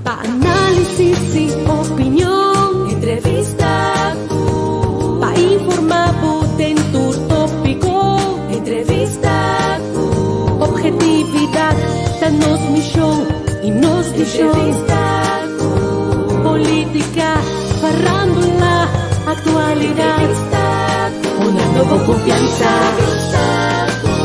Pa análisis i opinion. Entrevista ku. Pa informá bo den tur tópiko. Entrevista ku. Objetividat ta nos mishon i nos vishon. Entrevista ku. Polítika, farándula, aktualidat. Entrevista ku. Honrando bo konfiansa. Entrevista ku.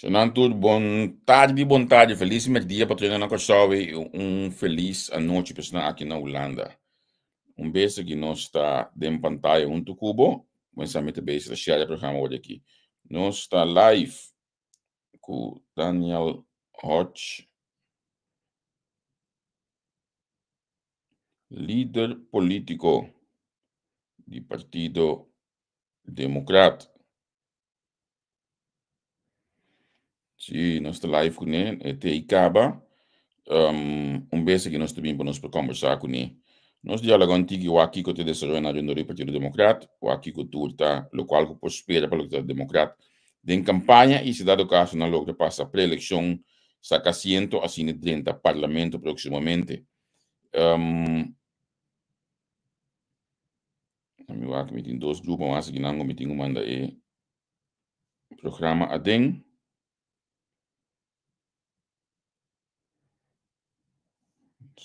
Shonan tur bon tardi, bon tardi, felis merdia pa tur na Kòrsou i un felis anochi pa esnan aki na Hulanda. Un bes aki nos ta den pantaya huntu ku bo, mesa mi ta bezig ta share e programa awor aki. Nos ta live ku Daniel Hodge, lider polítiko di Partido Demokrat. Sí, nos ta live kuné, e te i kaba. Um, un bes aki nos ta bin pa nos por kombersá kuné. Nos diálogo un tiki wak kiko ta desaroyá na rondó di Partido Demokrat, wak kiko tur ta lokual ku por spera pa loke ta Demokrat den kampaña i si dado kaso nan logra pasa preelekshon saka asiento asina drenta parlamento próksimamente. Um, mi wak mi tin dos grupo mas aki nan ku mi tin ku manda e programa aden.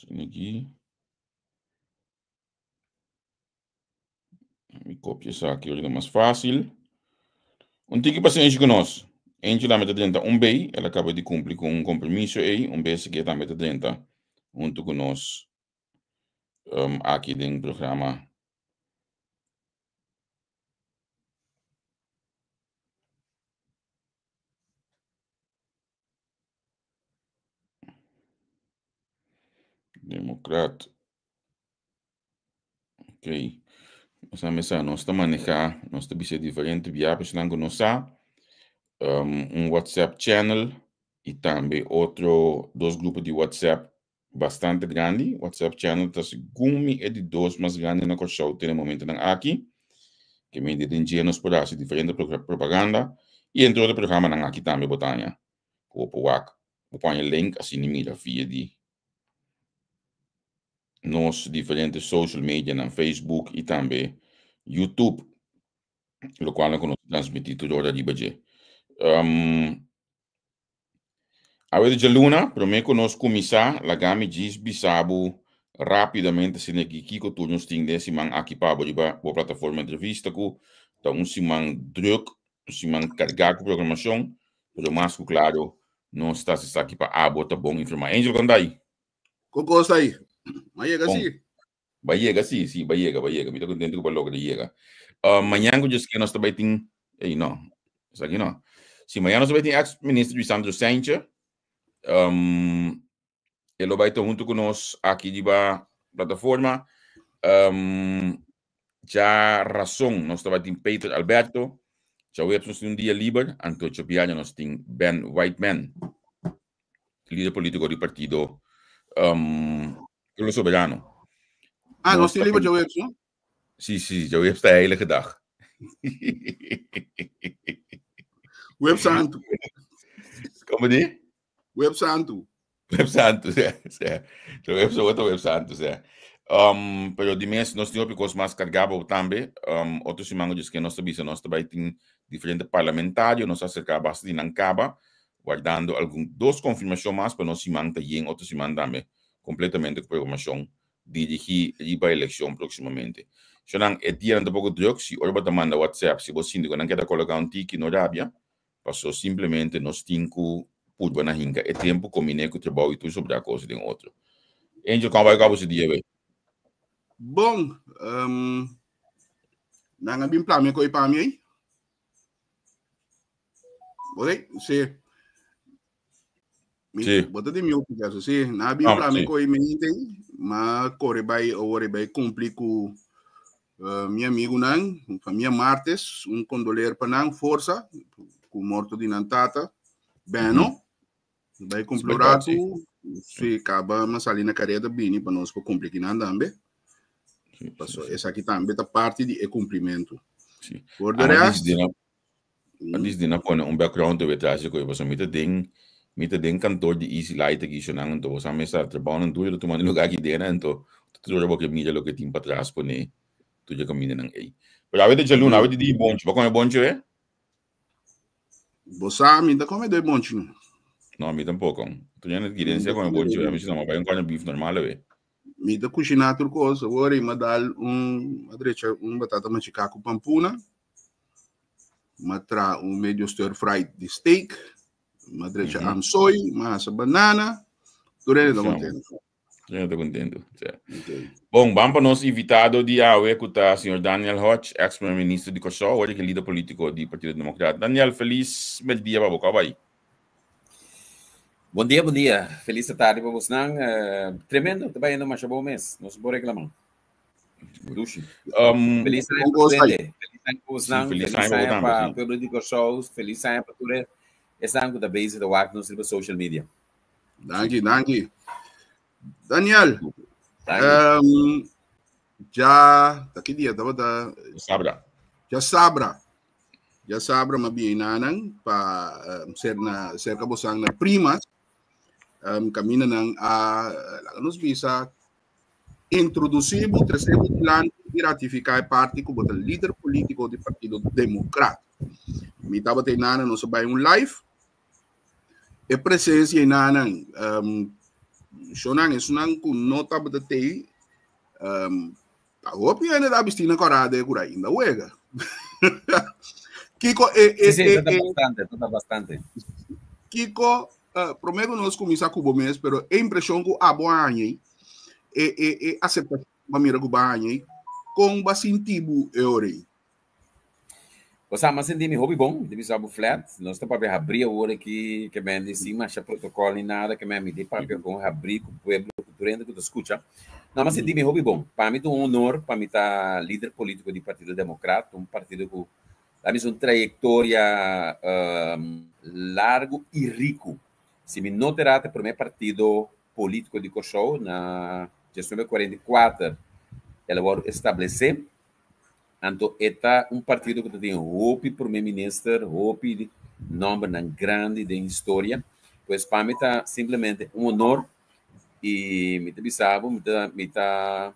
Aquí. Mi copia esaki ahorita mas fácil. Un tiki pasenshi ku nos. Angel tambe ta drenta un bei, el a kaba di kumpli ku un kompromiso ei, un bes ke tambe ta drenta huntu ku nos um, aki den programa. Democrat. Ok. Nos a mesa, nos ta maneha, nos ta bisa diferente bia personan ku nos sa. Um, un WhatsApp channel i tambe otro dos grupo di WhatsApp bastante grandi. WhatsApp channel ta segun mi e di dos mas grandi na Kòrsou te na momentonan aki. Ke mi den dje nos por hasi diferente propaganda i entre otro programanan aki tambe bo ta haña ku bo por wak. Bo por haña link asina mira via di nos diferente social medianan, Facebook i tambe YouTube, lokual ku nos ta transmití tur ora riba dje. Um, awe di djaluna, promé ku nos kuminsá, laga mi djis bisa bo rápidamente asina aki kiko tur nos tin den e siman aki pa bo riba bo plataforma Entrevista ku ta un siman drùk, un siman kargá ku programashon, pero mas ku klaro nos ta hasi esaki pa abo ta bon informá. Angel, kon ta ai? Kon kos ta ai? Ma yega Bon. si. Ba yega si, si, ba yega, ba yega. Mi ta contento ku ba logra yega. Uh, mañan ku dje nos ta bai tin, ey no, esaki no. Si mañan nos ta bai tin ex minister Lisandro Saintje. Um, e lo bai ta hunto ku nos aki riba plataforma. Um, ja razón nos ta bai tin Peter Alberto. Djaweps nos tin un dia liber, anto djabiaña nos tin Ben Whiteman. Lider político di partido um, Pueblo Soberano. Ah, nos tin liber djaweps, no? Sí, sí, djaweps ta heilige dag. Web Santo. Como di? Web Santo. Web Santo, sí, sí. Djaweps ta Web Santo, sí. Um, pero di mes nos tin hopi kos mas kargá bo tambe. Um, otro siman ku nos ta bisa nos ta bai tin diferente parlamentario, nos a aserká basta di nan kaba. Wardando algun dos konfirmashon mas pa nos siman ta yen otro siman tambe kompletamente ku programashon dirigí riba elekshon próksimamente. Shonnan, e dianan ta poko drùk, si ora bo ta manda WhatsApp si bo sinti ku nan keda koloká un tiki no rabia, paso simplemente nos tin ku purba na hinka e tempu kombiné ku trabou i tur sobrá kos den otro. Angel, kon a bai ku abo su dia wei? Bon, nan a bin plame koi pa mi ei. Oké, sí. Mi, Sí. Bota di mi opi caso, sí. Na bin Ah, plame sí. ko i mente, ma corre bai ore bai cumpli ku uh, mi amigo nan, famia Martes, un condoleer pa nan, força, ku morto di nan tata, Beno. Mm -hmm. Bai cumpli un rato, sí, caba ma sali na carrera bini pa nos pa cumpli ki nan tambe. Sí, Paso sí, sí. esaki tambe ta parte di e cumplimento. Si. Por de Ama rest, disidí na a disidí na pone un background te atrás ko paso mi ta den mi ta den kantoor di Easy Light aki shonan anto boso a mesa trabounan duro ta tumando lugar aki den anto tur ora bo ke mira loke tin patras pone tur e kamindanan ei. Pero awe ta djaluna, awe ta di bonchi. Bo kome bonchi we? Bo sa mi ta kome doi bonchi no. No, mi tampoko. Tu ya net kirensia kome bonchi we. Mi si no, ma bai un corned beef normal we. Mi ta kushiná tur kos. Awor i m'a dal un, m'a drecha un batata machiká ku pampuna. M'a traha un medio stir fried di steak. M'a drecha amsoi, m'a hasa banana. Tur hende ta kontento. Tur hende ta kontento. Okay. Bon, ban pa nos invitado di awe ku ta señor Daniel Hodge, ex primer minister di Kòrsou, awor e lider polítiko di Partido Demokrat. Daniel, felis merdia pa bo. Kòb bai? Bon dia, bon dia. Felis tardi pa bosnan. Tremendo, ta bayendo masha bon mes. No se por reclama. Dushi. Felis aña pa tur. Felis aña pa bosnan. Felis Felis aña aña pa pa tambe, sí. pueblo di Kòrsou. Felis aña pa tur esnan ku ta bezig ta wak nos riba social media. Danki, danki. Daniel, Danki. Ja, ta ki dia tabata? Sabra. Ja sabra. Ja sabra ma bien nanan pa ser na cerca bosang na primas. Camina nan a laga nos bisa introduci bo, trece bo dilanti y ratifica e parti cu bo ta lider politico di Partido Democrat. Mi tabata e nanan nos a bay un live. E presencia e nanan shonan esunnan cu no tabata tey Ta hopi hende ta bisti na kòrá de kura ainda wega. Kiko e e Sí, sí, e ta e bastante, ta bastante. Kiko uh, promé ku nos kuminsá ku bo mes, pero e impreshon ku abo a haña ei, e e e aseptashon ku bo a mira ku bo a haña ei, kon bo a sinti bo e ora ei? Bo sa, m'a sinti mi hopi bon, di bisa bo flat. Nos ta papia habrí awor aki, ke men di sin masha protokòl ni nada, ke men mi di papia kon habrí ku pueblo, ku tur hende ku ta skucha. No, m'a sinti mi hopi bon. Pa mi ta un honor pa mi ta lider polítiko di Partido Demokrat, un partido ku ta mis un trayektoria largu i riku. Si mi no ta erá, ta e promé partido polítiko di Kòrsou na 1944 el a wòrdu establesé. Anto e ta un partido ku ta tin hopi prome minister, hopi nòmbernan grandi den historia. Pues pa mi ta simplemente un honor i mi ta bisa bo mi ta mi ta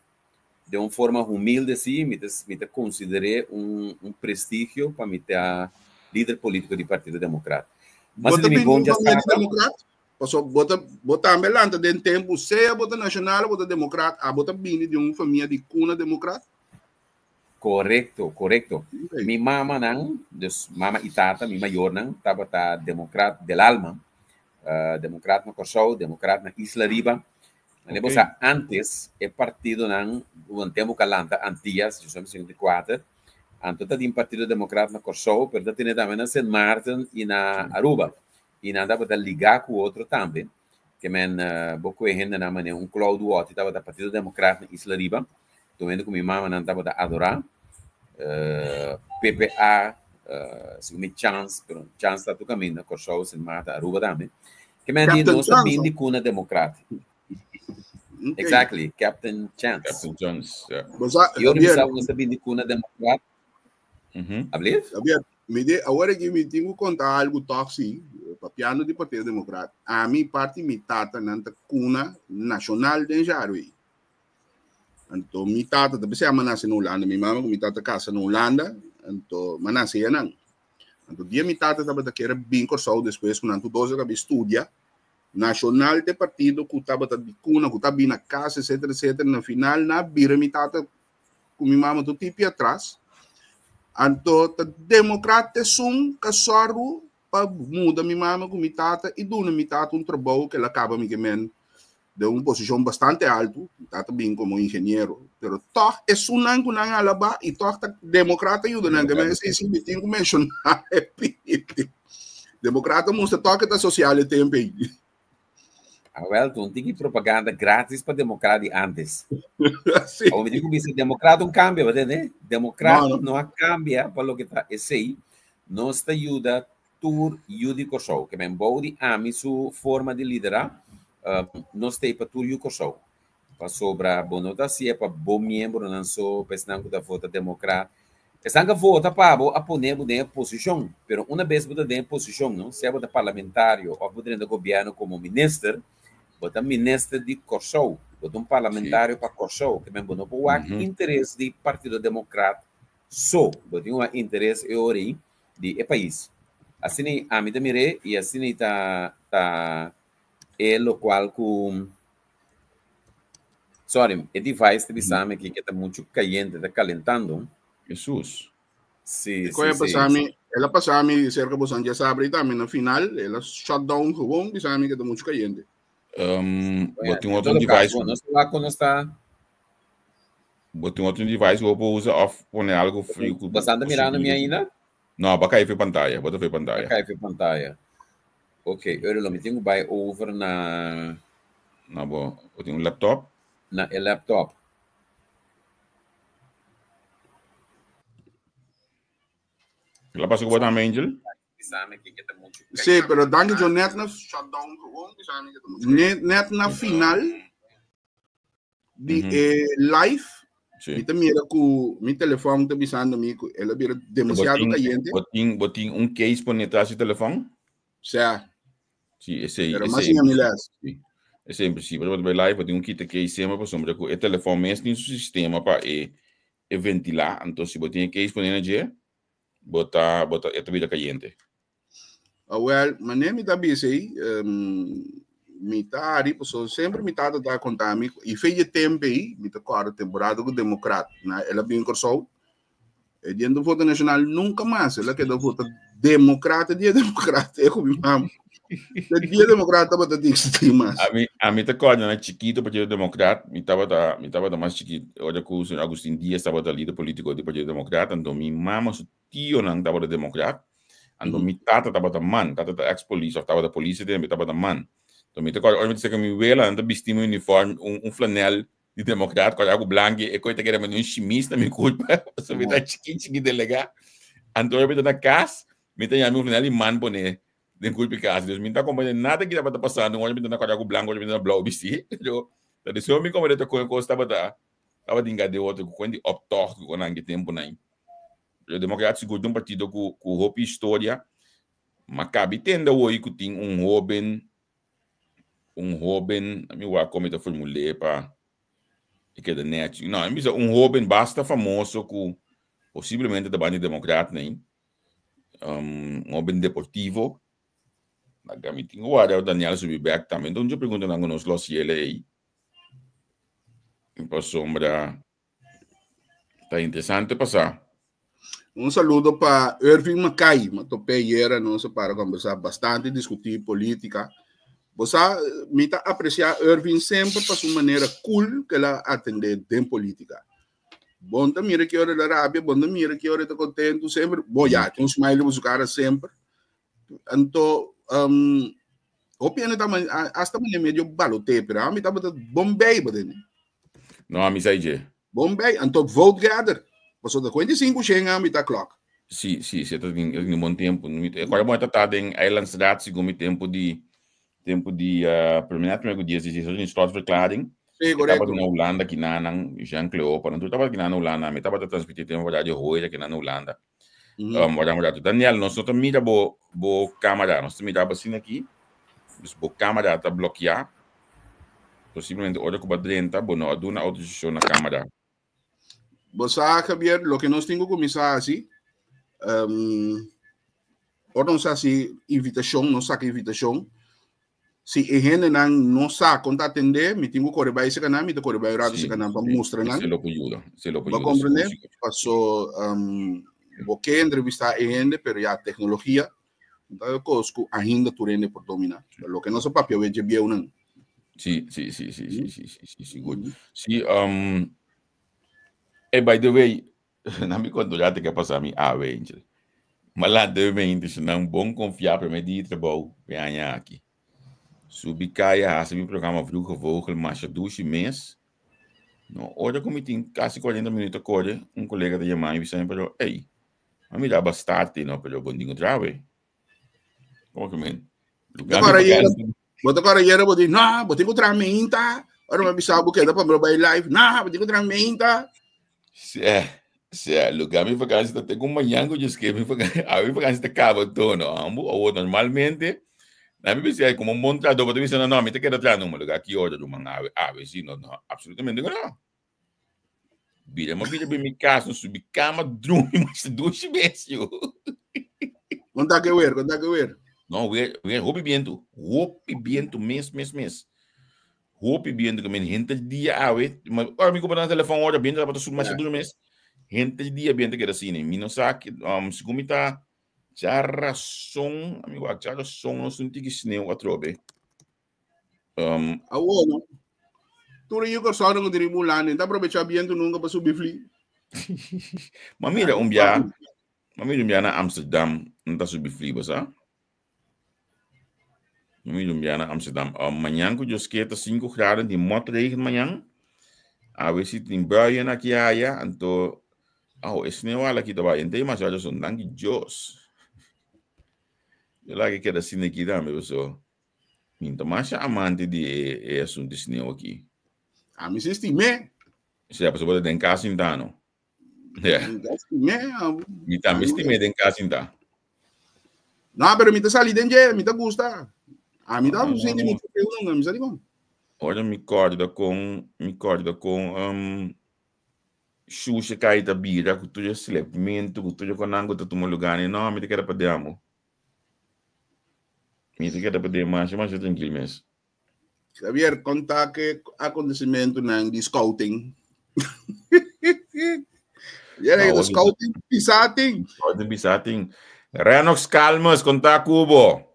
den un forma humilde si mi ta mi ta konsider'é un un prestigio pa mi ta lider polítiko di Partido Demokrat. Mas Bo ta mi bini bon un famia di djasabra. Demokrat? Paso bo ta bo tambe lanta den tempu sea bo ta nashonal o bo ta demokrat, abo ta bini di un famia di kuna demokrat? Korekto, korekto. Okay. Mi mamanan, dus mama i tata, mi mayornan, tabata demokrat del alma. Demokrat na Kòrsou, demokrat na Isla Riba. Mane bo sa, antes e partidonan, un tempu ku a lanta Antias, 1954, anto ta tin Partido Demokrat na Kòrsou, pero ta tene tambe na Sint Maarten i na Aruba. I nan tabata ligá ku otro tambe. Ke men bo koe hendenan manera un Claude Wotti tabata Partido Demokrat na Isla Riba, tur hende ku mi mamanan tabata adorá. PPA, segun mi Chance, pero Chance ta tur kaminda, Kòrsou, Sint Maarten, Aruba tambe. Ke men di Captain nos ta Chance, bin di kuna Demokrat. Okay. Exactly, Captain Chance. Captain Chance, yeah. Bo sa, I ora mi Javier, sa nos ta bin di kuna Demokrat. Ablief? Javier, mi de, awor aki mi tin ku konta algu tòg si, papiando di Partido Demokrat. Ami parti mi tata nan ta kuna nashonal den Jarwe. Anto mi tata ta p'esei a nase na Hulanda, mi mama ku mi tata kasa na Hulanda, anto m'a nase einan. Anto dia mi tata tabata kier a bin Kòrsou despues ku nan tur dos a kabi studia, Nashonal t'e partido ku tabata di kuna, ku ta bin na kas, etcetera, etcetera. Na final nan a bira mi tata ku mi mama tur tipi atras. Anto ta demokrat esun ka sòru pa muda mi mama ku mi tata i duna mi tata un trabou ku el a kaba mi ke men den un posishon bastante altu. Mi tata bin komo ingeniero, pero tòg esunnan ku nan alabá i tòg ta demokrat a yuda nan ke men. Esei si mi tin ku menshoná e piti. Demokrat a mustra tòg ke ta sosial e tempu ei. Awel, tu un tiki propaganda gratis pa demokrat di antes. Sí. Awor mi tin ku bisa demokrat un kambia, bo tende? Demokrat No, no. no a kambia pa loke ta esei. Nos ta yuda tur yu di Kòrsou. Ke men bou di ami su forma di liderá, nos ta ei pa tur yu Kòrsou. Pasobra bo no ta hasié pa bo miembronan so, pa esnan ku ta vota demokrat. Esnan ku a vota pa bo a pone bo den e posishon, pero una bes bo ta den e posishon, no, sea bo ta parlamentario òf bo drenta gobièrnu komo minister, bo ta minister di Kòrsou, bo ta un parlamentario pa Kòrsou, ke men bo no por wak interes di Partido Demokrat so, bo tin wak interes e ora ei di e pais. Asina ei ami ta mir'é i asina ei ta ta e lokual ku. Sorry, e device ta bisami aki ke ta muchu kayente, ta kalentando. Jesus. Sí, Koe sí, sí. pasami, el a pasami cerca bosan ya sabri tambe na final, el a shut down gewoon bisami que ta mucho caliente. Um, Bueno, bo tin en otro todo device, caso, bueno, nos wak kono sta bo tin otro device bo por usa of pone algo frio ku bastante mirando mi posiblemente. ainda. No, ba kai fe pantalla, bo ta fe A pantalla. kai fe pantalla. Ok, ora lo mi tin ku bai over na Na bo, bo tin un laptop? Na e laptop. La pasa ku bo tambe, Angel? Sí, pero danki jo net na net, net na final di e live Sí. mi ta mira ku mi telefon ta bisando mi ku el a bira Bo demasiado tin, kayente. bo tin, bo tin un case pone tras di telefon? Sea, Sí, esei, pero mas esei siña mi les. Sí. Esei imposible. Bo ta bai live, bo tin un kita case semper pasobra ku e telefon mes tin su sistema pa e e ventilá. Anto si bo tin e case pone na dje, bo ta bo ta e ta bira kayente. Awel, manera mi ta bisa ei, mi ta hari, pasobra semper mi tata ta konta mi, i fe dje tempu ei, mi ta kòrda temporada ku Demokrat, na el a bin Kòrsou, e dia no vota Nashonal nunka mas, el a keda vota Demokrat, e dia Demokrat, e ku mi mama, e dia Demokrat tabata tin existi mas. Ami, ami ta kòrda na chikito Partido Demokrat, mi tabata, mi tabata mas chikito, ora ku señor Agustin Diaz tabata lider politiko di Partido Demokrat, anto mi mama su tionan tabata demokrat, anto mi tata tabata man, tata ta ex polis of tabata polis e tempo, tabata man. Anto mi ta kòrda ora mi ta seka mi wela nan ta bisti mi uniform, un un flanel di demokrat, kòrda ku blanki, e koi ta kere manda un shimis na mi kurpa, pasobra mi ta chiki chiki delegá. Anto ora mi ta na kas, mi ta yama mi un flanel di man pone den kurpa di kas. Dus mi no ta komprende nada ki tabata pasando, ora mi ta na kòrda ku blanku, ora mi ta na blou bisti. Pero ta deseo mi komprende ta kon e kos tabata, tabatin ka de otro ku kon di optocht ku nan ki tempunan. Pero Democraat sigur ta un partido ku ku hopi historia. Ma kabi tende awor ku tin un hoben, un hoben, mi wak kon mi ta formul'é pa e keda nèchi. No, mi bisa un hoben basta famoso ku posiblemente ta banda di Democraat nei. Un hoben deportivo. Laga mi tin ku warda Daniel subi bèk tambe. Enton dje preguntanan ku nos lo hasiel ei. Pasobra Ta interesante pasá. Un saludo pa Irving Mackay, mi topé ayera, nos a para conversá bastante, discutí política. Bo sa, mi ta apreciá Irving semper pa su manera cool que el a atendé den política. Bon ta mira ki ora el a rabia, bon ta mira ki ora e ta contento, semper, bo ya, tin un smile riba su cara semper. Anto, um, hopi hende ta hasta mane medio baloté, pero ami tabata bon bij bo den. No, ami sai dje. Bon bij, anto vote gather. Pasobra ta 45 shen ami ta klok. Si, si, si, ta tin un bon tempo. Kòrda bon e ta ta den Eilandstraat segun mi tempo di tempo di uh, primer primer ku dies dies di slotverklaring. Sí, correcto. Tabata na Hulanda kinanan, Jean Cleopa, nan tur tabata kina na Hulanda. Mi tabata transmití tempo Radio Hoya kina na Hulanda. Wak un ratu. Daniel, nos no ta mira bo bo camera. Nos ta mira bo asina aki. Dus bo camera ta bloqueá. Posiblemente ora ku bo a drenta, bo no a duna autorisacion na camera. Bo sa, Javier, loke nos tin ku kuminsá hasi, um, ora nos hasi invitashon, nos saka invitashon, Si e hendenan no sa kon ta atendé, mi tin ku kore bai esei kanan, mi ta kore bai un ratu esei kanan pa mustra nan. Esei lo por yuda, esei lo por Bo yuda, komprendé? sigur, sigur. Paso bo ke entrevistá e hende, pero ya teknologia no ta e kos ku ainda tur hende por dominá. Loke nos a papia awe dje bieunan. Sí, sí, sí, sí, sí, sí, sí, sí, sigur. Sí, ey, by the way, Na mi konta un ratu ke a pasa mi awe, Angel. M'a lanta mi mente si nan bon konfiá promé di trabou p'e aña aki. Subi kaya hasi mi programa Vroege Vogel masha dushi mes. No, ora ku mi tin kasi kuarenta minuto a kore, un kolega ta yama mi bisa mi pero, ey, m'a mira bo start no, pero bo no tin ku traha awe. Como que men? Bo ta kòrda ayera, bo ta kòrda ayera bo di, no, bo tin ku traha meinta. Ora mi a bisa bo keda pa mi bai live, no, bo tin ku traha meinta. Sí, eh. Sea, lugar mi vakantie ta te con mañana que yo esque mi vakantie, a mi vakantie ta caba todo, no, ambo, o normalmente, na mi pensei, como un bon trado, pero te no, no, mi te queda atrás, no, lugar aquí ora, ruman, ave, ave, sí, no, no, absolutamente no. Bira, ma bira mi casa, subi cama, drumi, mas dushi besio. Conta que weer, conta que weer. No, weer, weer, hopi biento, hopi biento, mes, mes, mes. Hopi biento que men henter dia awe, ma ora mi compra na telefon ora biento tabata su masha duro mes. Henter dia biento keda asina. Mi no sa segun mi ta dja rason, amigo, dja rason nos un tiki sneeuw atrobe. Awo no. Tur e Kòrsou nan ku tin riba Hulanda, ta aprovecha biento nunka pa subi fli. Ma mira un bia, ma mira un bia na Amsterdam, nan ta subi fli, bo sa? Mi lumbiá na Amsterdam. Mañan ku Dios ke ta 5 graden tin motregen mañan. Awe si tin buien aki aya, anto oh, e sneeuw al aki ta bai. Ente demasiado son, danki Dios. Yo laga keda asina aki tambe, paso mi no ta masha amante di e, e asunto di sneeuw aki. Ami si stim'é. Sea, paso bo ta den kas sintá no. Yeah. Mi tambe stim'é den kas sintá. No, pero mi ta sali den dje, mi ta gusta. A mi ta sinti mucho feo nunca, mi sa di con. Ora mi corda con, mi corda con um, Shusha kai ta bira ku tur e slepmentu, ku tur e konan ku ta tuma lugá ni. No, mi ta keda pa den amo. Mi ta keda pa den masha, masha trankil mes. Xavier, konta ke akontesimentunan di scouting. Yere, no, scouting pisating. Scouting pisating. Renox Calmes, konta kubo.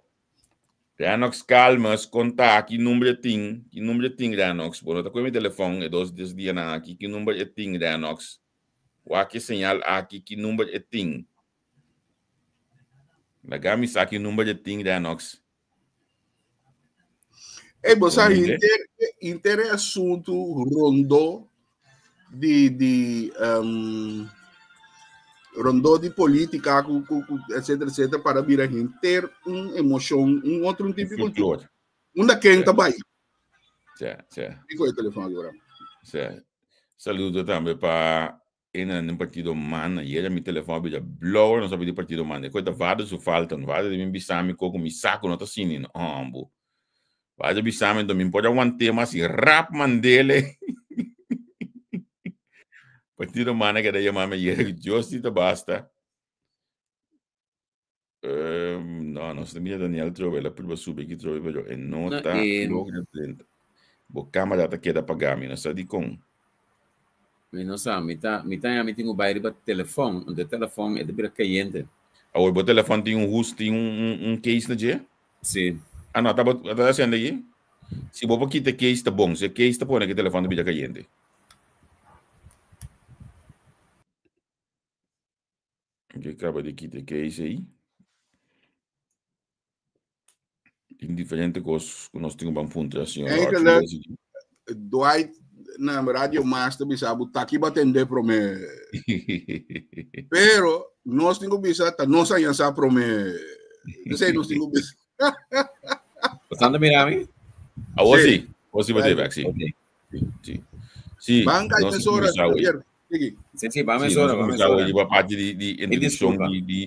Renox Calmes, konta ki number ting, ki number ting Renox. Bueno, ta mi telefon e dos des dia na aki, ki number e ting Renox. Wa ki señal aki, ki number e ting. Laga mi sa ki number e ting Renox. Ei, bo sa inter, inter e asuntu rondó di, di um, rondó di política, ku, ku, ku, etcétera, etcétera, para bira henter un emoshon, un otro un tipo de cultura. Unda ken ta bai? Sí, sí. Kiko e telefon agora? Sí. Saludo tambe pa Ena den partido man, ayera mi telefon a bira blower, no sabi di partido man. E koe ta vader su falta, vader debe bisami koko mi sa ku no ta sini no. Hombo. Vader bisami enton mi por aguante mas i rap mandele. Partido man a keda yamami ayera, Dios di ta basta. No, nos ta mira Daniel trobe, el a purba subi aki trobe, pero e no ta logra drenta. Bo camera ta keda pagá, mi no sa dikon. Mi no sa, mi ta, mi ta mi tin ku bai riba telefon, anto e telefon e ta bira kayente. Awor bo telefon tin un hus, tin un, un, un case na dje? Si. Ah no, ta bo, ta haciendo aki? Si bo por kita e case ta bon, si e case ta pone ku e telefon ta bira kayente. Ke kaba di kita e case ei. Tin diferente kos ku nos tin ku ban puntra señor Eigenlijk, Dwight na Radio Master bisa bu taki batende prome. Pero nos tin ku bisa ta nos aña sa prome. Entonces nos tin ku bisa. Pasando mira mi? Awor sí. Awor sí bate back, sí. Sí. Sí. Banca nos mesora, kumisa hoy. Javier. Sigui. Sí, sí, ba Sí, mesora, nos ba kumisa mesora. hoy riba parte di, di introducción disculpa. di, di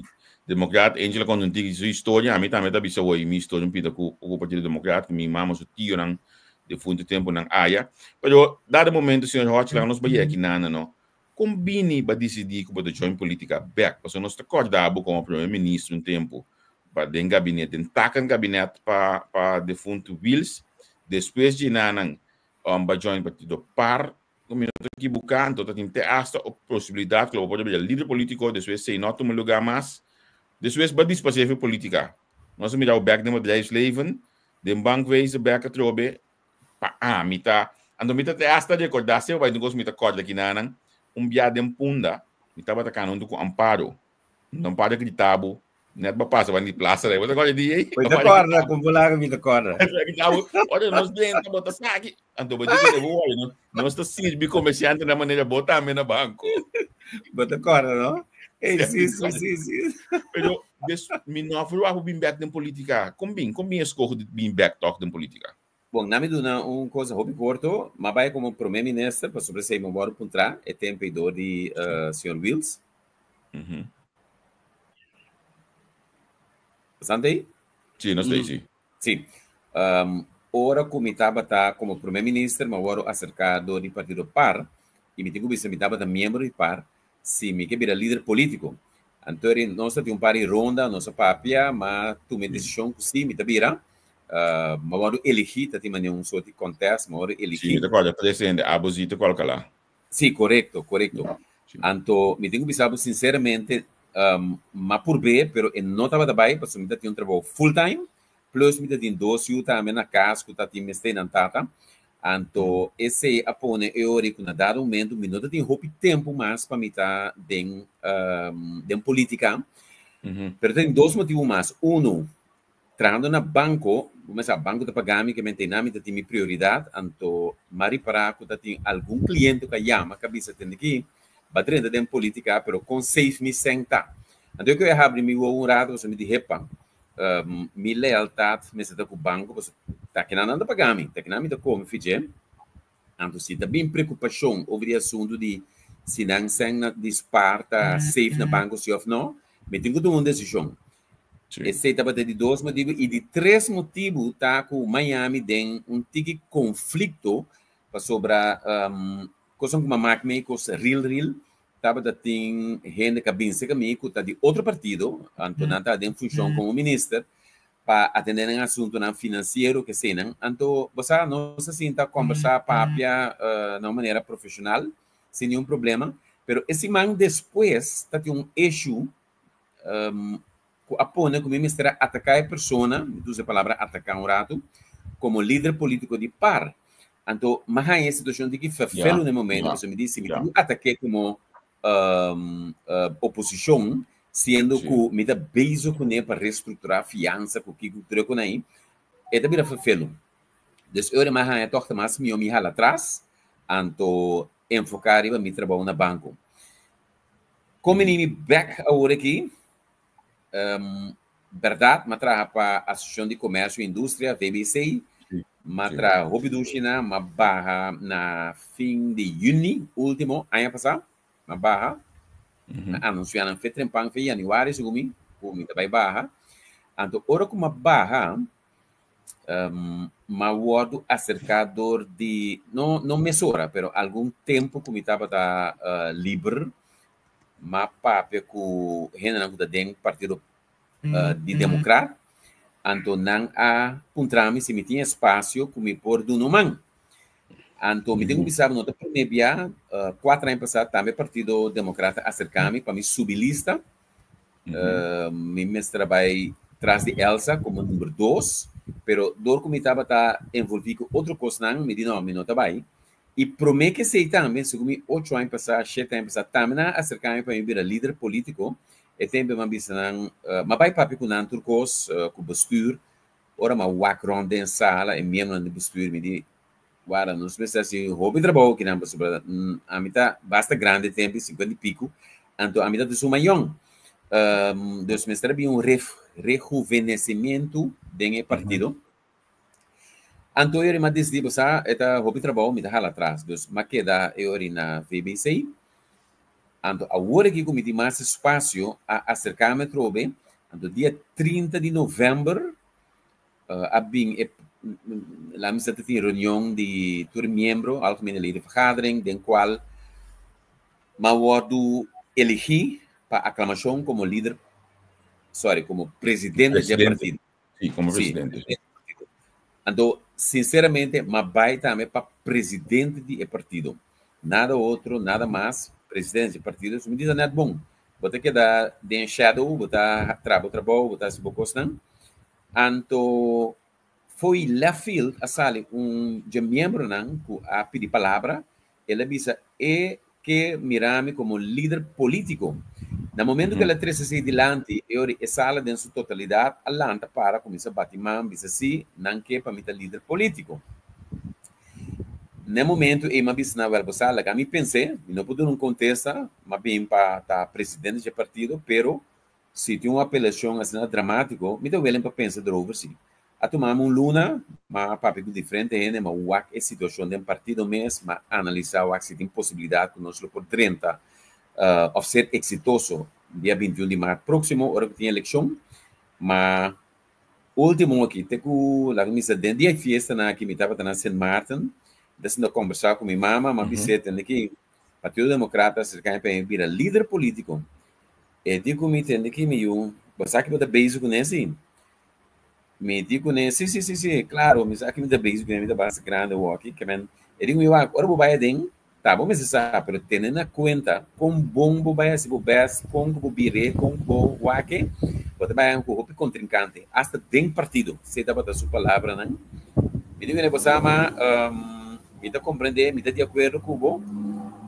Democrat. Angela conta un tiki su historia. A mi tambe ta bisa hoy mi historia un pita ku ku Partido Democrat. Mi mama su tíonan defunto tempo nan aya. Pero dado momento, señor Hodge, laga nos bai aki nana, no. Kon bini ba disidí ku bo ta join politica bek? Pasobra nos ta kòrda bo komo primer ministro un tempu pa den gabinet, den taken gabinet pa pa defunto Wiels. Despues dje nanan um, ba join partido par ku mi no ta ekibuká, anto ta tin te asta o posibilidat ku lo bo por ta bira lider polítiko, despues esei no a tuma lugá mas. Despues ba dispasé for polítika. Nos a mira bo bèk den bedrijfsleven, den bankwezen bèk atrobe, pa ami ta, anto mi ta te asta rekordá, seo bai tin kos mi ta kòrda kinanan, un bia den Punda, mi tabata kana huntu ku Amparo, Amparo a grita bo, Net ba pasa ban di plaza dai. Bo ta corda di ei? Bo ta corda, con volaga mi ta corda. Ora nos dentro, bo ta saki. Anto bo dice de bo, no, nos ta sirbi comerciante na manera bo tambe na banco. Bo ta corda, no? Ei, sí, sí, sí, sí. Pero des, mi no verwacht bin back den politica. Kom bin, kom bin escoge di bin back toch den politica? Bon, na mi duna un cosa hopi corto, ma bai como prome minister, pasobra esei mi wòrdu puntrá e tempo ei dor di señor Wiels. Bastante ei? Sí, nos ta ei, sí. Sí. Ora ku mi tabata komo prome minister, mi a wòrdu aserká dor di partido par, i mi tin ku bisa mi tabata miembro di par, si mi ke bira lider polítiko. Anto eri nos ta tin un par di ronda, nos a papia, m'a tuma e desishon ku sí, mi ta bira. M'a wòrdu eligí, ta tin manera un sort di contest, m'a wòrdu eligí. Sí, mi ta kòrda presidente Abosito Kolkala. Sí, korekto, korekto. Anto mi tin ku bisa bo sinseramente, m'a purb'é, pero e no tabata bai pasobra mi ta tin un trabou full time, plus mi ta tin dos yu tambe na kas ku ta tin mester nan tata. Anto esei a pone e ora ku na dado momento mi no ta tin hopi tempu mas pa mi ta den den politica. Pero ta tin dos motibu mas. Uno, trahando na banco, bo mester sa banco ta paga mi, kimente einan mi ta tin mi prioridad, anto m'a ripara ku ta tin algun cliente ku a yama ku a bisa tende ki bo a drenta den politica pero kon safe mi sèn ta. Anto e ku a habri mi wowo un rato pasobra mi di hepa, Mi lealtad mester ta cu banco pasobra ta kinan nan ta paga mi, ta kinan mi ta come fidje. Anto si ta bin preocupacion over di asunto di si nan sen na di spaar ta safe na banco si of no, mi tin cu tuma un decision. Esey tabata di dos motibu y di tres motibu ta cu Miami den un tiki conflicto pasobra cosnan cu mi a mak mi cos real real Tabata tin hende ku a bin serka mi ku ta di otro partido, anto nan ta den funshon komo minister pa atendé nan asuntunan finansiero ke eseinan. Anto bo sa nos a sinta kòmbersá, papia na un manera profeshonal sin niun problema, pero e siman despues ta tin un issue ku a pone ku mi mester a ataká e persona, mi ta usa e palabra ataká un ratu, komo lider polítiko di par. Anto mi a haña e situashon di ki ferfelu na e momento, pasobra mi di si mi tin ku atak'é komo oposishon, siendo ku mi ta bezig kuné pa restrukturá fiansa ku kiko ku tur e kon ahí, e ta bira ferfelu. Dus e ora mi a haña tòg ta mas mihó mi hala atras, anto enfoká riba mi trabou na banko. Kon mi nimi bèk awor aki? Bèrdat, m'a traha pa Asosiashon di Komersio i Industria, VBC. M'a traha hopi dushi nan, m'a baha na fin di yüni último, aña pasá. M'a baha. M'a anunsiá nan fe trempan, fe yanüari segun mi, ku mi ta bai baha. Anto ora ku m'a baha, m'a wòrdu aserká dor di, no no mesora, pero algun tempu ku mi tabata liber, m'a papia ku hendenan ku ta den Partido di Demokrat, anto nan a puntra mi si mi tin espasio ku mi por duna un man. Anto mi tin ku bisa bo no ta promé bia, kuater aña pasá tambe Partido Demokrat a aserká mi pa mi subi lista. Mi mester a bai tras di Elsa komo number dos, pero dor ku mi tabata envolví ku otro kosnan mi di no, mi no ta bai. I promé ku esei tambe, segun mi ocho aña pasá, shete aña pasá, tambe nan a aserká mi pa mi bira lider polítiko. E tempu mi a bisa nan, mi a bai papia ku nan tur kos, ku bestür. Ora mi a wak rònt den sala, e miembronan di bestür, mi di, Wara, nos mester hasi hopi trabou akinan pasobra ami ta basta grandi e tempu, sinkuenta i piku, anto ami ta suma yòn. Dus mester a bin un rejuvenesimentu den e partido. Anto e ora mi a disidí, bo sa, e ta hopi trabou, mi ta hala atras. Dus mi a keda e ora na VBC. Anto awor aki ku mi tin mas espasio, a aserká mi atrobe. Anto dia 30 di novèmber a bin e, laat mi sa ta tin reunion di tur miembro, algemene ledenvergadering, den kual mi a wòrdu eligí pa aklamashon komo lider, sorry, komo presidente dje partido. Sí, como presidente. Sí. Anto, sinceramente, ma bai tambe pa presidente di e partido. Nada otro, nada mas, presidente di e partido. So mi di net bon. Bo ta keda den shadow, bo ta traha bo trabou, bo ta hasi bo kosnan. Anto, fo'i left field a sali un dje miembronan ku a pidi palabra. El a bisa e ke mira mi komo lider polítiko. Na momento ku el a trese esei dilanti, e ora e sala den su totalidat a lanta para kuminsá bati man bisa si nan ke pa mi ta lider polítiko. Na e momento ei mi a bisa nan, wèl bo sa, laga mi pens'é, mi no por duna un kontesta, mi a bin pa ta presidente dje partido, pero si tin un apelashon asina dramátiko, mi ta welen pa pensa derover si. A tuma mi un luna, m'a papia ku diferente hende, m'a wak e situashon den partido mes, m'a analisá wak si tin posibilidat ku nos lo por drenta òf ser eksitoso dia 21 di mart próksimo ora ku tin elekshon. Ma último aki te ku laga mi bisa den dia e fiestanan aki mi tabata na Sint Maarten, mi ta sinta kòmbersá ku mi mama, m'a bis'é tende ki Partido Demokrata serka mi pa mi bira lider polítiko. E di ku mi tende ki mi yu, bo sa ki bo ta bezig kuné si? Mi di kuné, si, si, si, si, klaro, mi sa ki mi ta bezig kuné, mi ta basta grandi awoki. Ke men, e di ku mi, wak, ora bo bai aden, ta bo mester sa, pero tene na kuenta kon bon bo bai hasi bo bèst, kon ku bo bir'é, kon ku bo wak-e, bo ta bai ku hopi kontrinkante, asta den partido. Esei tabata su palabranan. Mi di kuné, bo sa, ma, mi ta komprendé, mi ta di akuerdo ku bo,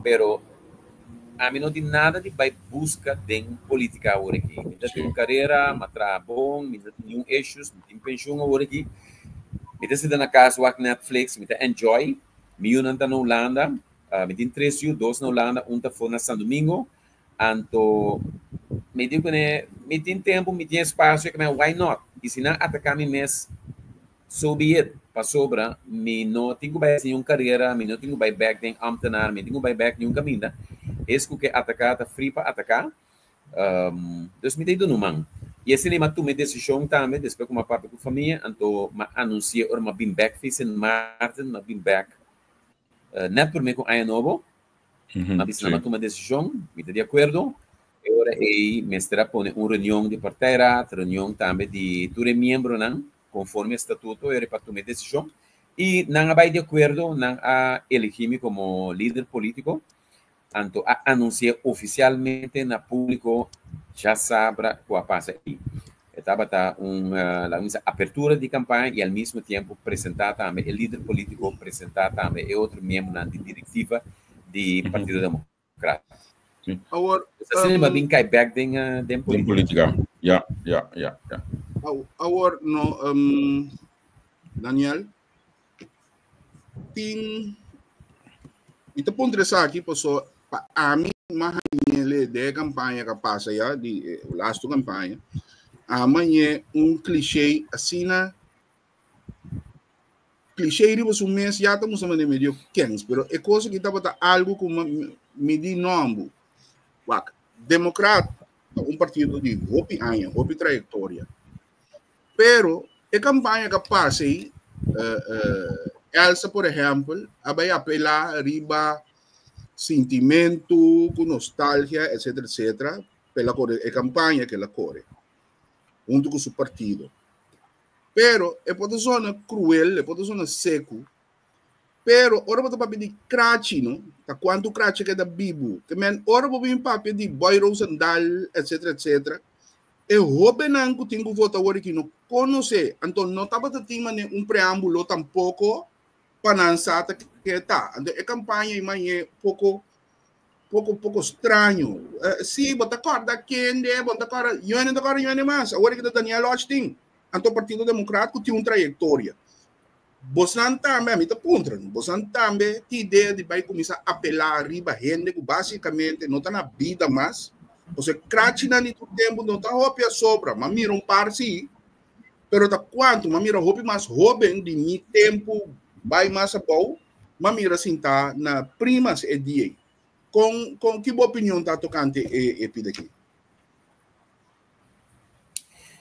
pero Ami no tin nada di bai buska den politica awor aki. Mi ta tin un carera, mi a traha bon, mi no tin niun issues, mi tin pensioen awor aki. Mi ta sinta na cas wak Netflix, mi ta enjoy. Mi yunan ta na Hulanda, mi tin tres yu, dos na Hulanda, un ta for na San Domingo. Anto mi di kuné, mi tin tempo, mi tin espacio, why not? I si nan ataka mi mes, So be it, pasobra mi no tin ku bai hasi niun karera, mi no tin ku bai bèk den ámtenar, mi tin ku bai bèk niun kaminda. Es ku ke ataká ta fri pa ataká. Dus mi ta duna un man. I esei mi a tuma e desishon tambe despues ku mi a papia ku famia, anto mi a anunsi'é ora mi a bin bèk fi Sint Maarten, mi a bin bèk nèt promé ku aña nobo. Mi a bisa nan mi a tuma e desishon, mi ta di akuerdo. E ora ei mester a pone un reunion di partijraad, reunion tambe di tur e miembronan Conforme estatuto e pa tuma e decision y nan a bay di acuerdo, nan a elegi mi como lider politico, anto a anuncia oficialmente na publico djasabra cu a pasa ey. E tabata un, laga mi bisa, apertura di campaña y al mismo tiempo presenta tambe e lider politico, presenta tambe e otro miembronan di directiva di Partido Democrata. Awor, Asina mi a bin kai bek den, den Den politica. politica. Ja, ja, ja, ja. Awor, no, Daniel, tin, mi ta puntra esaki paso pa ami m'a hañ'e den e campaña ku a pasa ya, di e lastu campaña, ami a hañ'e un cliché asina Cliché riba su mes ya ta mustra manera medio kens, pero e cosa aki tabata algo cu mi di nombu. Wak, Democrat ta un partido di hopi aña, hopi trayectoria. Pero e campaña que pasa ahí, Elsa, por ejemplo, a bai apela riba sentimento, cu nostalgia, etcétera, etcétera, pela core e campaña que la core, hunto cu su partido. Pero e por ta zona cruel, e por ta zona seco, pero ora bo ta papia di krachi, no? Ta cuanto krachi keda bibu. Ke men ora bo bin papia di Boy Rosendal, etcétera, etcétera, e hobennan ku tin ku vota awor aki no konosé. Anto no tabata tin mane un preámbulo tampoco pa nan sa ta ke ta. Anto e campaña i mañe poco poco poco straño. Sí, bo ta corda kende, bo ta corda, yo no ta corda yo mas. Awor ki ta Daniel Austin, anto Partido Democrat ku tin un trayectoria. Bosnan tambe, a mi ta puntra, bosnan tambe tin idea di bai kuminsá apelá riba hende ku básicamente no ta na bida mas. Ose krachinan di tur tempu no ta hopi a sobra, ma mira un par sí, pero ta kuantu, ma mira hopi mas hóben di mi tempu bai mas abou, Ma mira sintá na primas e dia ei. Kon, kon, ki bo opinion ta tokante e, e pida aki?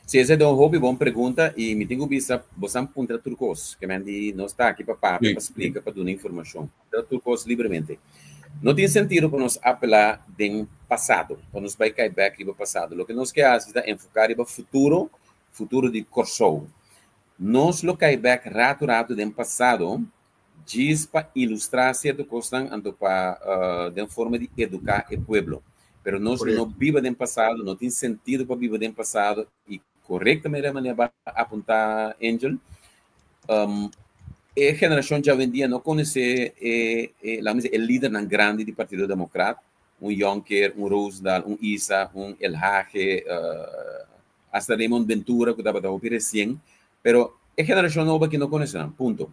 Sí, esei ta un hopi bon pregunta i mi tin ku bisa bo san puntra tur kos. Ke men di nos ta aki pa papia, pa splika, pa duna informashon. Puntra tur kos libremente. No tin sentido pa nos apelá den pasado, pa nos bai kai bèk riba pasado. Loke nos ke hasi ta enfoká riba futuro, futuro di Kòrsou. Nos lo kai bèk ratu ratu den pasado djis pa ilustrá sierto kosnan anto pa den forma di eduká e pueblo. Pero nos lo no biba den pasado, no tin sentido pa biba den pasado i korektamente e manera bo a apuntá Angel, e generashon djawendia no konosé e e laga mi bisa e lidernan grandi di Partido Demokrat, un Jonker, un Rozendal, un Isa, un Elhage, Hasta Raymond Ventura ku tabata hopi resien, pero e generashon nobo aki no konosé nan, punto.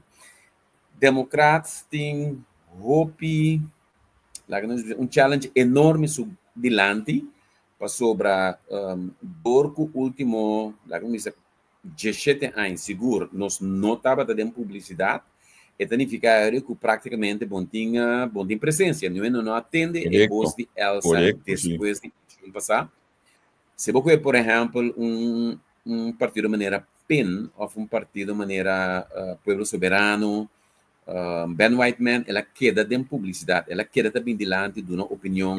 Demokrat tin hopi, laga nos bisa, un challenge enorme su dilanti, pasobra dor ku ultimo, laga nos bisa, 17 aña sigur nos no tabata den publisidat, e ta nifiká ku práktikamente bo no tin, bo no tin presensia. Niun hende no a tende e bos di Elsa despues di elekshon pasá. Si bo kohe por ehèmpel un partido manera pin òf un partido manera Pueblo Soberano, Ben Whiteman, el a keda den publisidat, el a keda ta bin dilanti duna opinion.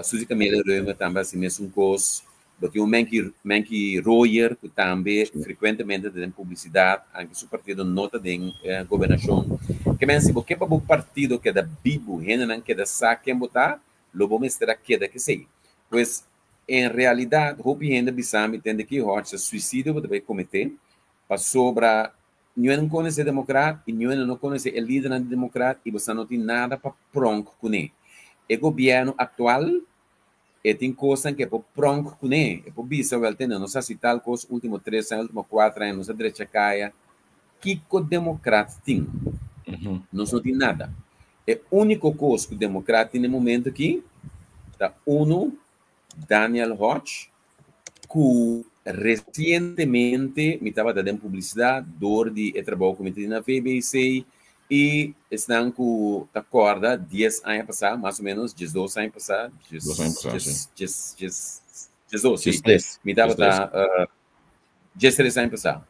Suzy Camelia Römer tambe hasi mesun kos. Bo tin un Menki, Menki Royer ku tambe frekuentemente ta den publisidat, anke su partido no ta den gobernashon. Ke men si bo ke pa bo partido keda bibu, hendenan keda sa ken bo ta, lo bo mester a keda kesei. Pues, en realidat hopi hende bisa mi tende ki hòchi suisidio bo ta bai kometé pasobra Niun no konosé Demokrat i niun no konosé e lidernan di Demokrat i boso no tin nada pa pronk kuné. E gobièrnu aktual e tin kosnan ku e por pronk kuné. E por bisa wèl tende nos a hasi tal kos último tres aña, último kuater aña, nos a drecha kaya. Kiko Demokrat tin? Nos no tin nada. E úniko kos ku Demokrat tin na e momento aki ta unu Daniel Hodge ku resientemente mi tabata den publisidat dor di e trabou ku mi ta tin na VBC i esnan ku ta kòrda dies aña pasá, mas o ménos diesdos aña pasá, diesdos, sí, mi tabata diestres aña pasá,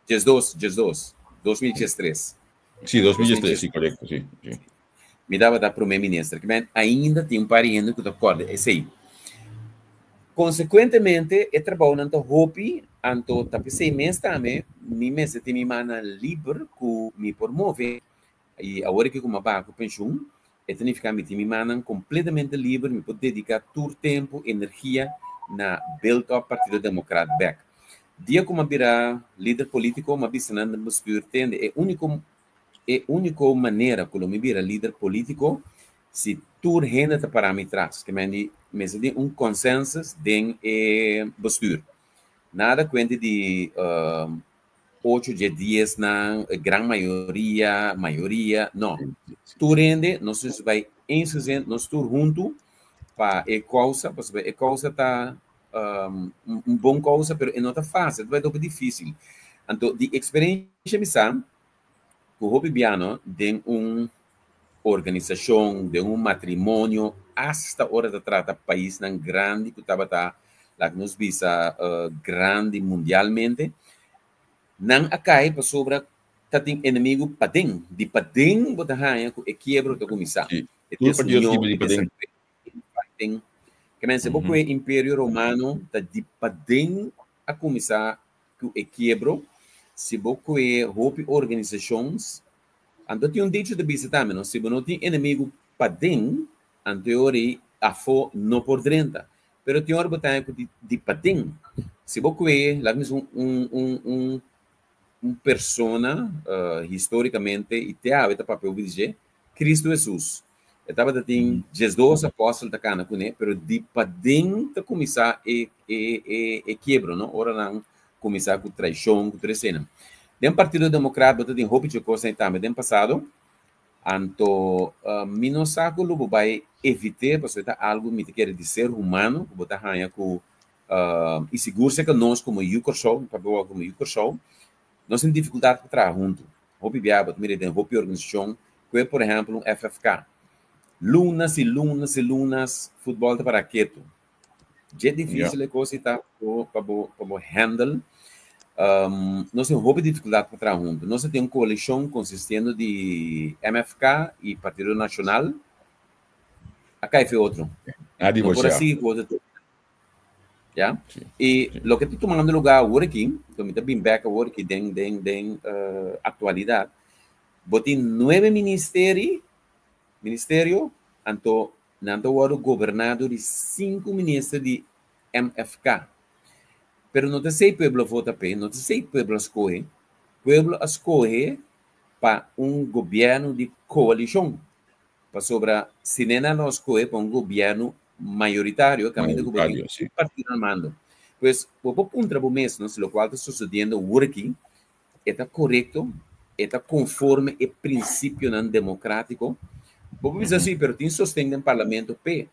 diesdos, diesdos, 2013. Sí, 2013, sí, korekto, sí, sí. Mi tabata prome minister. Ke men ainda tin un par di hende ku ta kòrda esei. Konsekuentemente e trabounan ta hopi, anto ta p'esei mes tambe mi mester tin mi mannan liber ku mi por move. I awor aki ku mi a baha ku penshun, e ta nifiká mi tin mi mannan kompletamente liber, mi por dediká tur tempu, energia na build up Partido Demokrat bèk. Dia ku mi a bira lider polítiko, mi a bisa nan den bestuur, tende e úniko E úniko manera ku lo mi bira lider polítiko si tur hende ta pará mi tras. Ke men di mester tin un consensus den e bestuur. Nada kuente di ocho dje diesnan, e gran mayoria, mayoria, no. Tur hende nos mester bai eensgezind, nos tur huntu pa e kousa, pasobra e kousa ta un bon kousa pero e no ta fásil, ta bai hopi difísil. Anto di eksperensha mi sa ku hopi biano den un organisashon, den un matrimonio, asta ora ta trata paisnan grandi ku tabata, laga nos bisa, grandi mundialmente, nan a kai pasobra ta tin enemigu paden. Di paden bo ta haña ku e kiebro ta kuminsá. E desunion, e desakuerdo, Ke men, si bo kohe Imperio Romano, ta di paden a kuminsá ku e kiebro, si bo kue hopi organisashons, anto tin un dicho ta bisa tambe no, si bo no tin enemigu paden, anto e ora ei afó no por drenta. Pero tin ora bo ta haña ku di paden, si bo kue, laga mi bisa un un un un persona histórikamente i te awe ta papia hopi di dje, Cristo Hesus. E tabata tin diesdos apòstel ta kana kuné, pero di paden ta kuminsá e e e e kiebro, no? Ora nan kuminsá ku traishon, ku tur eseinan. Den Partido Demokrat bo ta tin hopi dje kosnan ei tambe den pasado, anto mi no sa ku lo bo bai evit'é, pasobra e ta algu mi ta kere di ser humano ku bo ta haña ku i sigur serka nos komo yu Kòrsou, mi papia wou komo yu Kòrsou, nos tin difikultat pa traha huntu. Hopi biaha bo ta mira den hopi organisashon ku e por ehèmpel un FFK. Lunas i lunas i lunas futbòl ta para ketu. Dje difísil e kos ei ta pa bo pa bo handle. Nos tin hopi difikultat pa traha huntu. Nos a tin un koalishon konsistiendo di MFK i Partido Nashonal a kai fe otro. No por a sigui ku otro. Ya? I loke ta tumando lugá awor aki, ku mi ta bin bèk awor aki den den den aktualidat, bo tin nuebe ministeri, ministerio, anto nan ta wòrdu goberná dor di sinku minister di MFK. Pero no ta esei pueblo a vota p'e, no ta esei pueblo a skohe. Pueblo a skohe pa un gobièrnu di koalishon. Pasobra si nena lo a skohe pa un gobièrnu mayoritario, kaminda ku bo tin un partido al mando. Pues, bo por puntra bo mes, no, si lokual ta sosodiendo awor aki e ta korekto, e ta konforme e prinsipionan demokratiko. Bo por bisa si, pero tin sosten den parlamento p'e.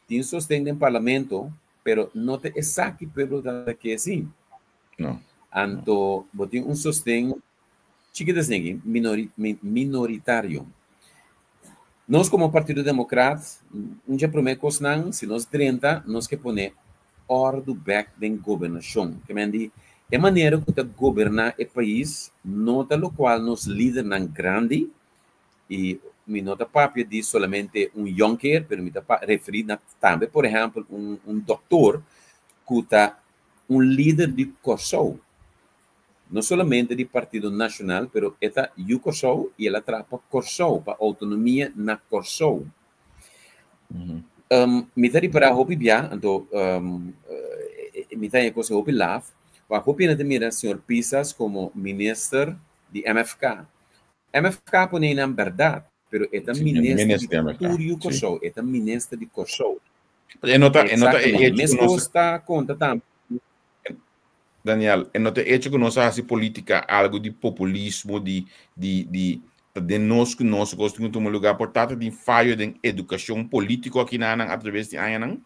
Tin sosten den parlamento, pero no ta esaki pueblo ta ke si. No. Anto bo tin un sosten chikito asina aki, minoritario. Nos komo Partido Demokrat, un dje promé kosnan, si nos drenta, nos ke pone òrdu bèk den gobernashon. Ke men di, e manera ku ta goberná e pais no ta lokual nos lidernan grandi, i mi no ta papia di solamente un yònker, pero mi ta referí na tambe, por ehèmpel, un dòktor ku ta un lider di Kòrsou, no solamente di Partido Nashonal, pero e ta yu Kòrsou i el a traha pa Kòrsou, pa outonomia na Kòrsou. Mi ta ripará hopi bia, anto mi ta haña kos hopi laf, wak hopi hende ta mira señor Pisas komo minister di MFK. MFK pone einan bèrdat, pero e ta minister di tur yu Kòrsou, e ta minister di Kòrsou. E no ta, e no ta e hecho ku nos. Meskos ta konta tambe. Daniel, e no ta e hecho ku nos a hasi polítika algu di populismo, di, di, di, ta den nos ku nos kos tin ku tuma lugá, por ta ta tin fayo den edukashon polítiko aki na nan atraves di añanan?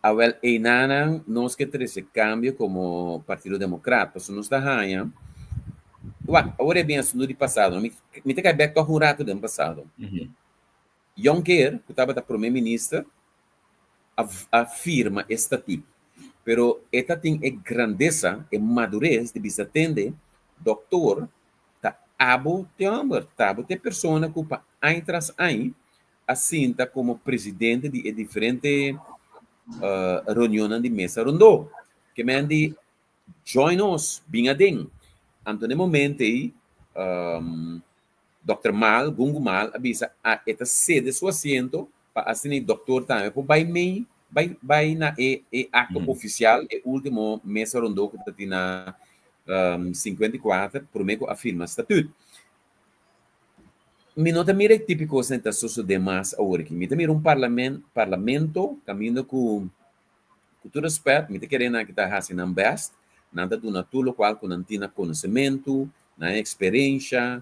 Awel, einanan nos ke trese kambio komo Partido Demokrat, pasobra nos ta haña, wak, awor e bin asuntu di pasado, mi, mi ta kai bèk tòg un ratu den pasado. Jonker, ku tabata prome minister, a a firma e statut, pero e ta tin e grandesa, e madures di bisa tende, Doktor, ta abo te hòmber, ta abo te persona ku pa aña tras aña a sinta komo presidente di e diferente reunionnan di mesa rondó. Ke men di join nos, bin aden. Anto na e momento ei, Dòkter Maal, Gungu Maal, a bisa a e ta sede su asiento pa asina e dòktor tambe por bai mei, bai bai na e e akto ofisial, e último mesa rondó ku ta tin na 54, promé ku a firma statut. Mi no ta mira e tipo kosnan ta sosodé mas awor aki. Mi ta mira un parlamen parlamento kaminda ku ku tur respèt mi ta kere nan ki ta hasi nan bèst, nan ta duna tur lokual ku nan tin na konosementu, nan eksperensha,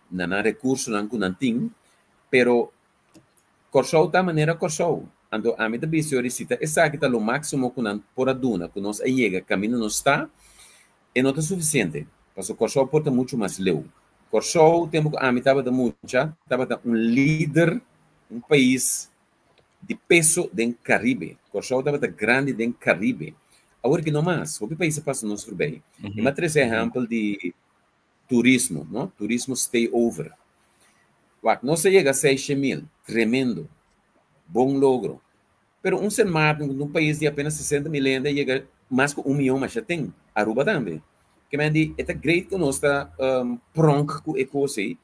na nan rekursonan ku nan tin, pero Kòrsou ta manera Kòrsou. Anto ami ta bisa yori si ta esaki ta lo máksimo ku nan por a duna, ku nos a yega kaminda nos ta, e no ta sufisiente, pasobra Kòrsou por ta muchu mas leu. Kòrsou, tempu ku ami tabata mucha, tabata un lider, un pais di peso den Karibe. Kòrsou tabata grandi den Karibe. Awor ki no mas, hopi pais a pasa nos forbei. Mi a trese ehèmpel di turismo, no? Turismo stay over. Wak, nos a yega seishe mil, tremendo, bon logro. Pero un Sint Maarten, ku ta un pais di apenas sesenta mil hende, a yega mas ku un mion masha ten. Aruba tambe. Ke men di, e ta great ku nos ta pronk ku e kos ei,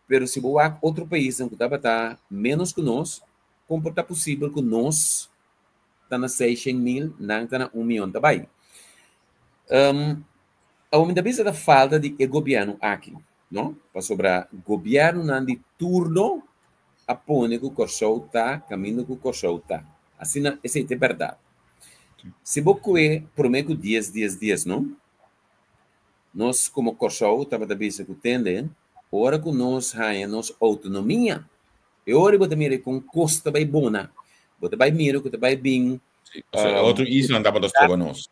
pero si bo wak otro paisnan ku tabata ménos ku nos, kon por ta posibel ku nos ta na seishen mil, nan ta na un mion ta bai? Awor mi ta bisa ta falta di e gobièrnu aki, no? Pasobra gobièrnunan di turno a pone ku Kòrsou ta kaminda ku Kòrsou ta. Asina esei ta e bèrdat. Si bo kue promé ku dies dies dies, no? Nos komo Kòrsou tabata bisa ku tende ora ku nos haña nos outonomia, e ora bo ta mira kon kos ta bai bona. Bo ta bai mira ku ta bai bin. Sí, pasobra e otro islanan tabata stroba nos.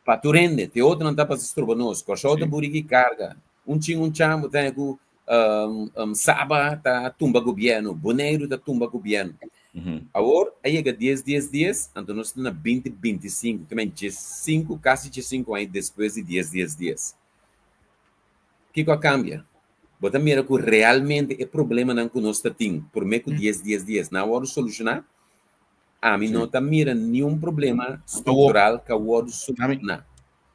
Pa tur hende, te otronan ta pasa stroba nos. Kòrsou ta buri ki karga. Un chin un chan bo ta haña ku Saba ta tumba gobièrnu, Boneiru ta tumba gobièrnu. Awor a yega dies dies dies, anto nos ta na binti binti sinku, ke men diesinku, kasi diesinku aña despues di dies dies dies. Kiko a kambia? Bo ta mira ku realmente e problemanan ku nos ta tin promé ku dies dies dies nan a wòrdu solushoná? Ami no ta mira niun problema struktural ku a wòrdu solucioná.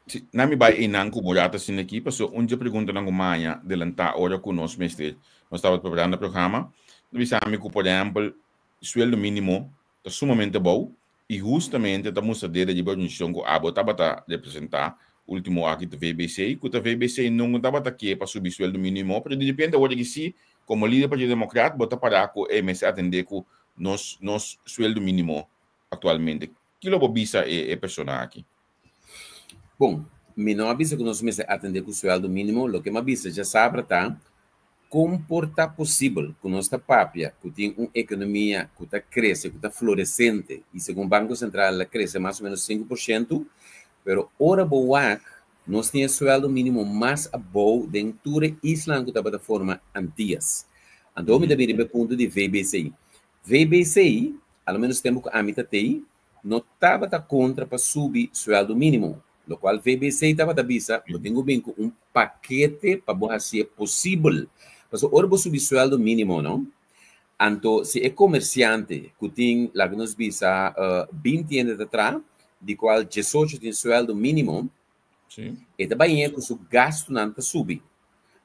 Si, na mi bai einan ku bo ya ta sinti aki, pasobra un dje preguntanan ku maña delantá ora ku nos mester, nos tabata preparando e programa, ta bisa mi ku, por ehèmpel, sueldo mínimo ta sumamente abou i hustamente ta mustra dede riba e organisashon ku abo tabata representá último aki ta VBC, ku ta VBC nunka tabata ke pa subi sueldo mínimo, pero di repente awor aki si, komo lider Partido Demokrat bo ta pará ku e mester atendé ku nos nos sueldo mínimo aktualmente. Ki lo bo bisa e e persona aki? Bon, mi no a bisa ku nos mester atendé ku sueldo mínimo, loke mi a bisa djasabra ta. Kon por ta posibel ku nos ta papia ku tin un ekonomia ku ta krese, ku ta floresente i segun Banko Sentral el a krese mas o ménos 5%, pero ora bo wak nos tin e suèldo mínimo mas abou den tur e islanan ku tabata forma Antias. Anto mi ta bini riba e punto di VBC. VBC, a lo ménos tempu ku ami ta tei, no tabata kontra pa subi suèldo mínimo. Lokual VBC tabata bisa, bo tin ku bin ku un pakete pa bo hasié posibel. Pasobra ora bo subi suèldo mínimo, no? Anto si e komersiante ku tin, laga nos bisa, 20 hende ta traha, di kual 18 tin suèldo mínimo, e ta bai hende ku su gastunan ta subi.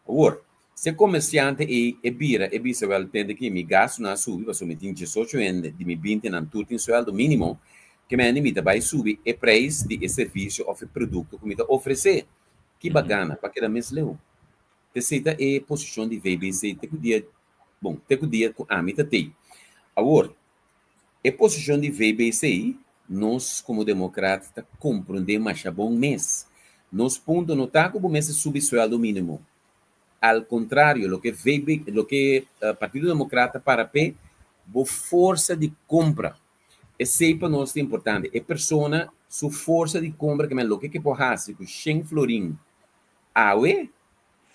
Awor, si e komersiante ei e bira e bisa, wèl, tende ki mi gastunan a subi pasobra mi tin 18 hende, di mi 20 nan tur tin suèldo mínimo, ke mende mi ta bai subi e preis di e servisio òf e produkto ku mi ta ofresé. Ki bagana pa keda mes leu. P'esei ta e posishon di VBC te ku dia, bon, te ku dia ku ami ta tei. Awor, e posishon di VBC, nos komo demokrat ta komprondé masha bon mes. Nos punto no ta ku bo mester subi suèldo mínimo. Al kontrario, loke VB, loke Partido Demokrat ta para p'e, bo forsa di kompra. Esei pa nos ta importante. E persona su forsa di kompra ke men loke ke por hasi ku shen florin awe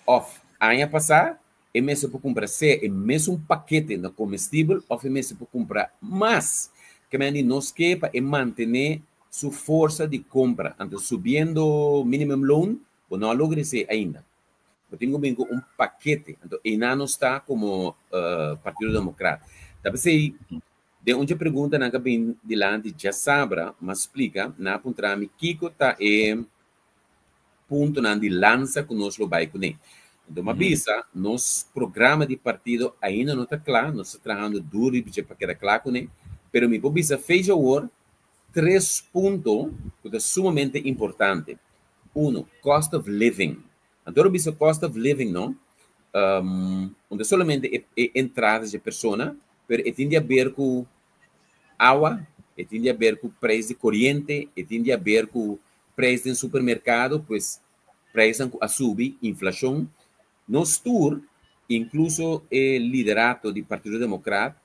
òf aña pasá, e mester por kumpra sea e mesun pakete na komestibel òf e mester por kumpra mas. Ke men di nos ke pa e mantené su forsa di kompra. Anto subiendo minimum loan bo no a logra esei ainda. Bo tin ku bin ku un pakete. Anto einan nos ta komo Partido Demokrat. Ta p'esei Den un dje preguntanan ku a bin dilanti djasabra, m'a splika, nan a puntra mi kiko ta e puntonan di lansa ku nos lo bai kuné. Anto m'a bisa, nos programa di partido ainda no ta kla, nos ta trahando duru riba dje pa keda kla kuné, pero mi por bisa fecha awor tres punto ku ta sumamente importante. Uno, cost of living. Anto ora bisa cost of living no, no ta solamente e entrada dje persona, pero e tin di haber ku awa, e tin di haber ku preis di koriente, e tin di haber ku preis den supermerkado, pues preisnan ku a subi, inflashon. Nos tur, inkluso e liderato di Partido Demokrat,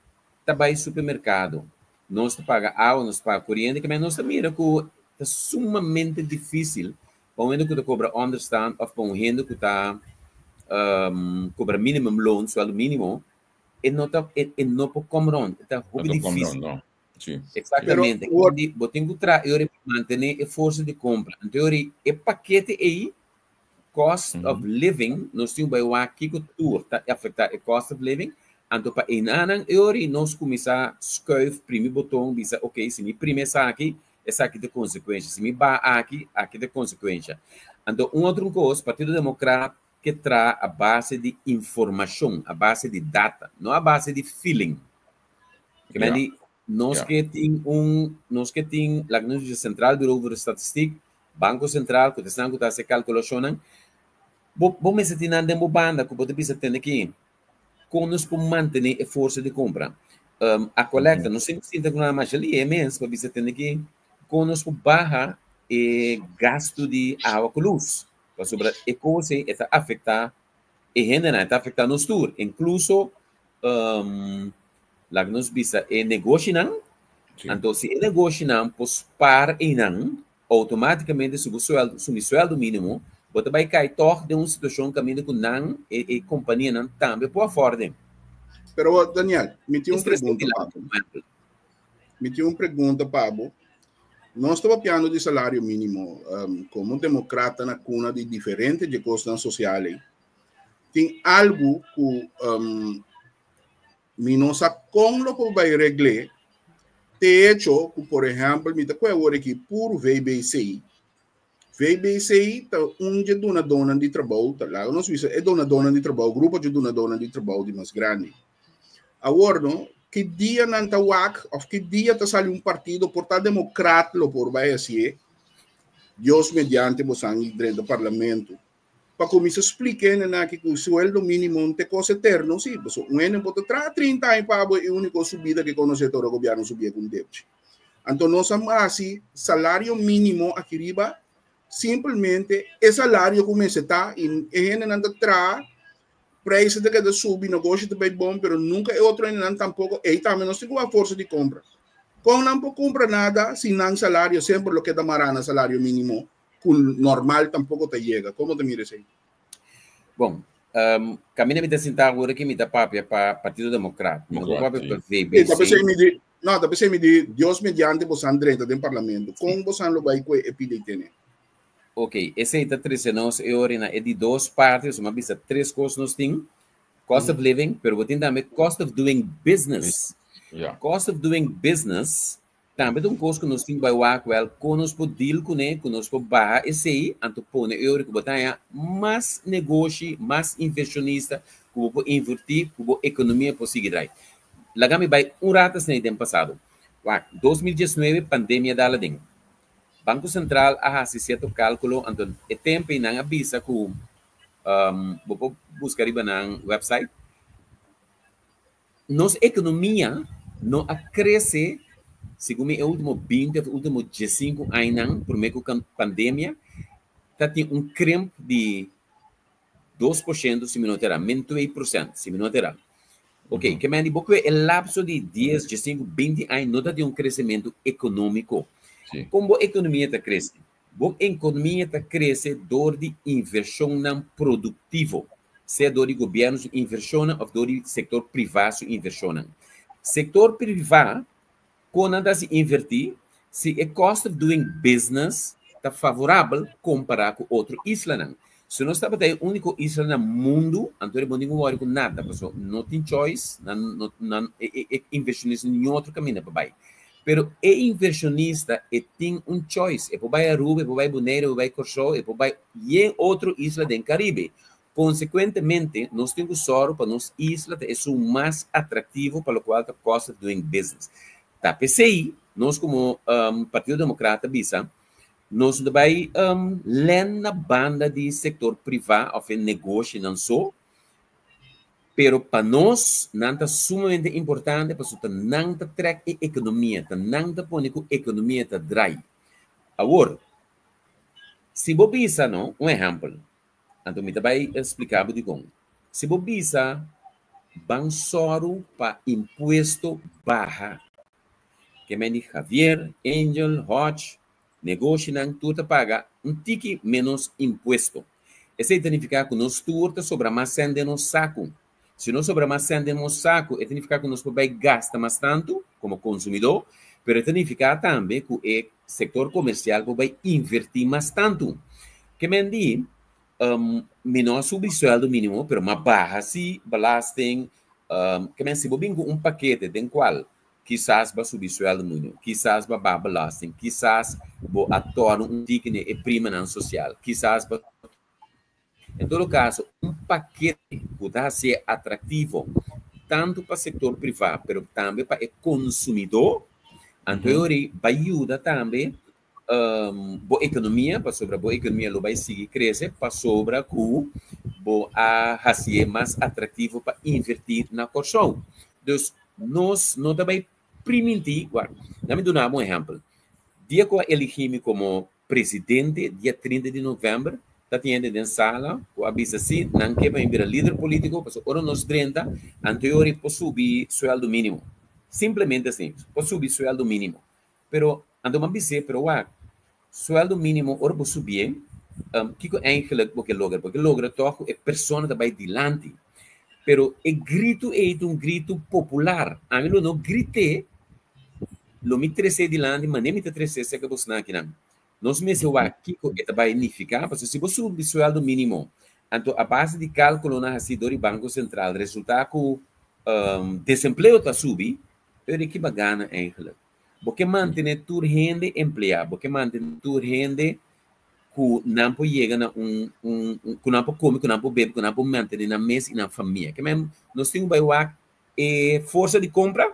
ta bai supermerkado. Nos ta paga awa, nos ta paga koriente, keme nos ta mira ku ta sumamente difísil Pa un hende ku ta kobra ònderstant òf pa un hende ku ta kobra minimum loon, suèldo mínimo, e no ta e no por kòm rònt, e ta hopi difísil. Eksaktamente. Bo tin ku traha e ora pa mantené e forsa di kompra. Anto e ora e pakete ei, cost of living, nos tin ku bai wak kiko tur ta afektá e cost of living. Anto pa einanan e ora nos kuminsá skùif, primi boton, bisa oke, si mi primi esaki, Esaki ta konsekuensha. Si mi baha aki, aki ta konsekuensha. Anto un otro kos, Partido Demokrat ke traha a base di informashon, a base di data, no a base di feeling. Ke men di, nos ke tin un, nos ke tin, laga nos bisa Centraal Bureau voor de Statistiek, Banko Sentral, ku ta esnan ku ta hasi e kalkulashonnan, bo bo mester tin nan den bo banda ku bo ta bisa tende ki Kon nos por mantené e forsa di kompra? A kolekta, nos tin ku sinta ku nan masha lihe mes pa bisa tende ki kon nos por baha e gastu di awa ku lus. Pasobra e kos ei e ta afektá e hendenan, e ta afektá nos tur, inkluso laga nos bisa e negoshinan. Anto si e negoshinan por spar einan, Outomátikamente si bo suèldo sumi suèldo mínimo, bo ta bai kai tòg den un situashon kaminda ku nan, e e kompanianan tambe por afòrden. Pero Daniel, mi tin un pregunta pa bo. Mi tin un pregunta pa bo. Nos ta papiando di salario mínimo, um, komo demokrata na kuna di diferente dje kosnan sosial ei. Tin algu ku um, Mi no sa kon lo por bai regl'é. Te hecho ku por ehèmpel mi ta kohe awor aki puru VBC. VBC ta un dje dunadónan di trabou, ta laga nos bisa e dunadónan di trabou, grupo dje dunadónan di trabou di mas grandi. Awor no, ki dia nan ta wak òf ki dia ta sali un partido por ta demokrat lo por bai hasié, Dios mediante bosan drenta parlamento. Pa kuminsá splika hende aki ku sueldo mínimo no ta e kos eterno, sí, pasobra un hende por ta traha 30 aña pa abo e úniko subida ke konosé ta ora gobièrnu subié ku un depchi. Anto nos a hasi salario mínimo aki riba simplemente e salario ku mester ta i e hendenan ta traha. Prijs ta keda subi, negoshi ta bai bon, pero nunka e otro hendenan tampoko, ei tambe nos tin ku wak forsa di kompra. Kon nan por kumpra nada si nan salario semper lo keda mará na salario mínimo ku normal tampoko ta yega? Kon bo ta mira esei? Bon, um, kaminda mi ta sintá awor aki mi ta papia pa Partido Demokrat. Mi no por papia pa VBC. Ta p'esei mi di, no, ta p'esei mi di, Dios mediante bosan drenta den parlamento, kon bosan lo bai ku e pida i tene? Ok, esei ta trese nos e ora na e di dos parti, osea mi a bisa tres kos nos tin, cost of living, pero bo tin tambe cost of doing business. Cost of doing business tambe ta un kos ku nos tin bai wak wèl kon nos por deal kuné, ku nos por baha esei, anto pone e ora ku bo ta haña mas negoshi, mas invershonista ku bo por invertí, ku bo ekonomia por sigui drai. Laga mi bai un rato asina den pasado. Wak, 2019 pandemia dal aden. Banko Sentral a hasi sierto kálkulo, anto e tempu ei nan a bisa ku bo por buska riba nan website, nos ekonomia no a krese segun mi e último binti òf último diesinku añanan promé ku pandemia ta tin un krimp di 2% si mi no ta era, min 2% si mi no ta era. Ok, ke men di bo kue e lapso di 10, 15, 20 aña no ta tin un kresementu ekonómiko. Sí. Kon bo ekonomia ta krese? Bo ekonomia ta krese dor di invershonnan produktivo, sea dor di gobièrnu su invershonnan òf dor di sektor privá su invershonnan. Sektor privá Kon nan ta hasi invertí si e cost of doing business ta favorabel kompará ku otro islanan? Si nos tabata e úniko isla na mundu, anto e bo ningun wòri ku nada, pasobra no tin choice, nan no nan e e invershonista niun otro kaminda pa bai. Pero e invershonista e tin un choice, e por bai Aruba, e por bai Boneiru, e por bai Kòrsou, e por bai yen otro isla den Karibe. Konsekuentemente, nos tin ku sòru pa nos isla ta esun mas atraktivo pa lokual ta cost of doing business. Ta p'esei nos komo Partido Demokrat ta bisa, nos no ta bai lèn na banda di sektor privá òf e negoshinan so, pero pa nos nan ta sumamente importante pasobra ta nan ta trèk e ekonomia, ta nan ta pone ku ekonomia ta drai. Awor, si bo bisa no, un ehèmpel, Anto mi ta bai splika bo dikon. Si bo bisa ban sòru pa impuesto baha, ke men di Javier, Angel, Hodge, negoshinan tur ta paga un tiki ménos impuesto. Esei ta nifiká ku nos tur ta sobra mas sèn den nos saku. Si nos sobra mas sèn den nos saku, e ta nifiká ku nos por bai gasta mas tantu komo konsumidó, pero e ta nifiká tambe ku e sektor komersial por bai invertí mas tantu. Ke men di, mi no a subi suèldo mínimo, pero m'a baha sí belasting. Ke men si bo bin ku un pakete den kual kisas bo a subi suèldo mínimo, kisas bo a baha belasting, kisas bo a tòrna un tiki na e primanan sosial, kisas bo En todo kaso, un pakete ku ta hasié atraktivo tantu pa sektor privá pero tambe pa e konsumidó, anto e ora ei bai yuda tambe bo ekonomia pasobra bo ekonomia lo bai sigui krese pasobra ku bo a hasié mas atraktivo pa invertí na Kòrsou. Dus nos no ta bai primintí, wak, nan mi duna bo un ehèmpel, dia ku a eligí mi komo Presidente dia 30 di november ta tin hende den sala ku a bisa si nan ke pa mi bira lider politiko pasobra ora nos drenta anto e ora por subi sueldo minimo. Simplemente asina, por subi sueldo minimo. Pero anto bo a bis'é pero wak sueldo minimo ora bo subié kiko eigenlijk bo ke logra? Bo ke logra tòg ku e persona ta bai dilanti. Pero e gritu ei ta un gritu popular. Ami lo no grit'é Lo mi tres'é dilanti manera mi ta tres'é serka bosnan akinan. Nos mester wak kiko e ta bai nifiká, pasobra si bo subi suèldo mínimo, anto a base di kálkulonan hasí dor di Banko Sentral resultá ku desempleo ta subi, pero di ki bo a gana eigentlik? Bo ke mantené tur hende empleá, bo ke mantené tur hende ku nan por yega na un un ku nan por kome, ku nan por bebe, ku nan por mantené nan mes i nan famia. Ke men nos tin ku bai wak e forsa di compra,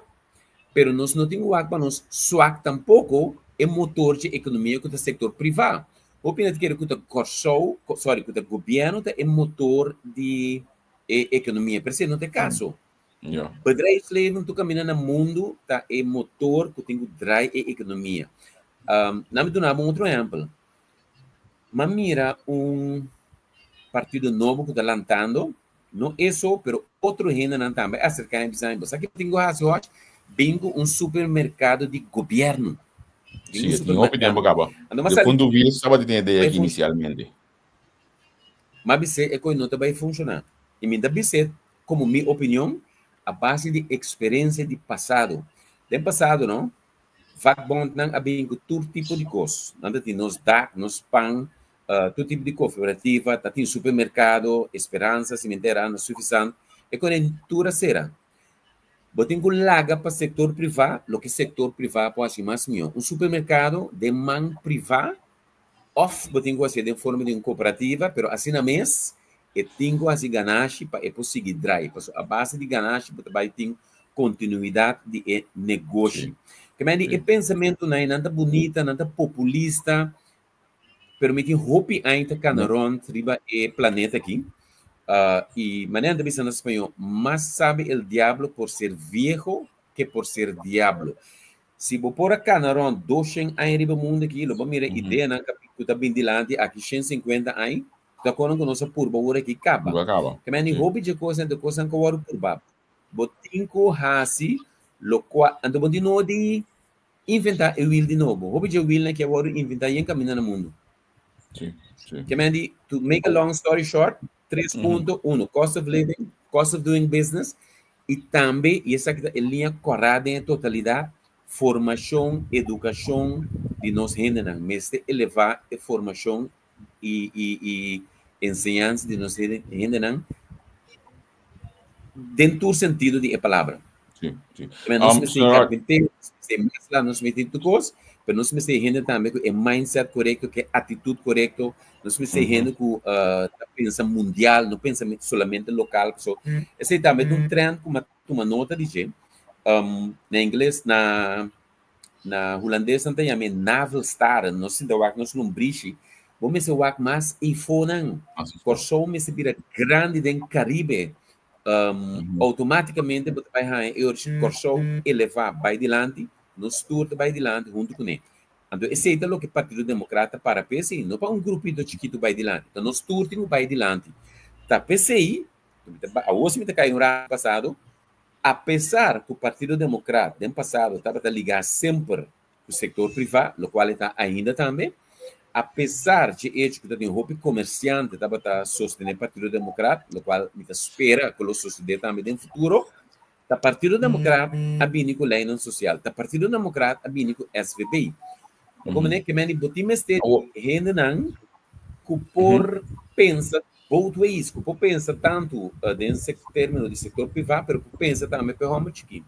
pero nos no tin wak pa nos swak tampoco e motor dje economia cu ta sector priva. Hopi hende ta kere cu ta Corsou, sorry, cu ta gobierno ta e motor di e economia, pero esey no ta e caso. Bedrijfsleven tur caminda na mundo ta e motor cu tin cu draai e economia. Nan mi duna bo un otro ehempel. M'a mira un partido nobo cu ta lantando. No eso, pero otro hendenan tambe a aserká mi bisa mi, bo sa ke tin ku hasi hochi? Bin ku un supermerkado di gobièrnu. Bin ku un Sí, tin hopi tempu kaba. Anto mas De punto vista tabata tin idea aki inisialmente. M'a bis'é e koi no ta bai funshoná. I mi ta bis'é komo mi opinion a base di eksperensia di pasado. Den pasado no, vakbondnan a bin ku tur tipo di kos. Nan ta tin nos dak, nos pan, tur tipo di kooperativa, ta tin supermerkado, Esperanza, Simentera, na Suffisant. E koi tur a sera. Bo tin ku laga pa sektor privá loke sektor privá por hasi mas mihó. Un supermerkado den man privá òf bo tin ku hasié den forma di un kooperativa, pero asina mes e tin ku hasi ganashi pa e por sigui drai. Pasobra a base di ganashi bo ta bai tin kontinuidat di e negoshi. Ke men di e pensamentunan ei nan ta bunita, nan ta populista, pero mi tin hopi aña ta kana rònt riba e planeta aki. I manera nan ta bisa na spañó, mas sabe el diablo por ser viejo que por ser diablo. Si bo por a kana rònt doshen aña riba mundu aki, lo bo mira ideanan ku ta bin dilanti aki shen sinkuenta aña, ku ta kono ku nos a purba ora aki kaba. Ke men di hopi dje kosnan ta kosnan ku a wòrdu purba. Bo tin ku hasi lokua, anto bo tin no di inventá e wiel di nobo. Hopi dje wielnan ki a wòrdu inventá yen kaminda na mundu. Ke men di, to make a long story short, tres punto, uno, cost of living, cost of doing business, i tambe, i esaki ta e liña kòrá den e totalidat, formashon, edukashon di nos hendenan. Mester elevá e formashon i i i enseñansa di nos hendenan den tur sentido di e palabra. Sí. Nos mester karpintero, nos mester mesla, nos mester tur kos, pero nos mester hende tambe ku e mindset korekto, ku e atitut korekto, nos mester hende ku ta pensa mundial, no pensa solamente lokal. So, esei tambe ta un trend ku mi a tuma nota di dje. Na ingles, na hulandes nan ta yam'é navelstaren, nos sinta wak nos lombrishi, bo mester wak mas eifonan. Kòrsou mester bira grandi den Karibe. Outomátikamente bo ta bai haña e ora si Kòrsou elevá bai dilanti, nos tur ta bai dilanti huntu kuné. Anto esei ta loke Partido Demokrat ta para p'esei, no pa un grupito chikitu bai dilanti, ta nos tur tin ku bai dilanti. Ta p'esei, awor si mi ta kai un rato pasado, apesar ku Partido Demokrat den pasado tabata ligá semper ku sektor privá, lokual e ta ainda tambe, apesar dje echo ku ta tin hopi komersiante tabata sostené Partido Demokrat, lokual mi ta spera ku lo sosodé tambe den futuro, ta Partido Demokrat a bini ku leinan sosial, ta Partido Demokrat a bini ku SVB. Bo komprendé? Ke men di bo tin mester di hendenan ku por pensa both ways, ku por pensa tantu den término di sektor privá, pero ku pensa tambe pa e hòmber chikí.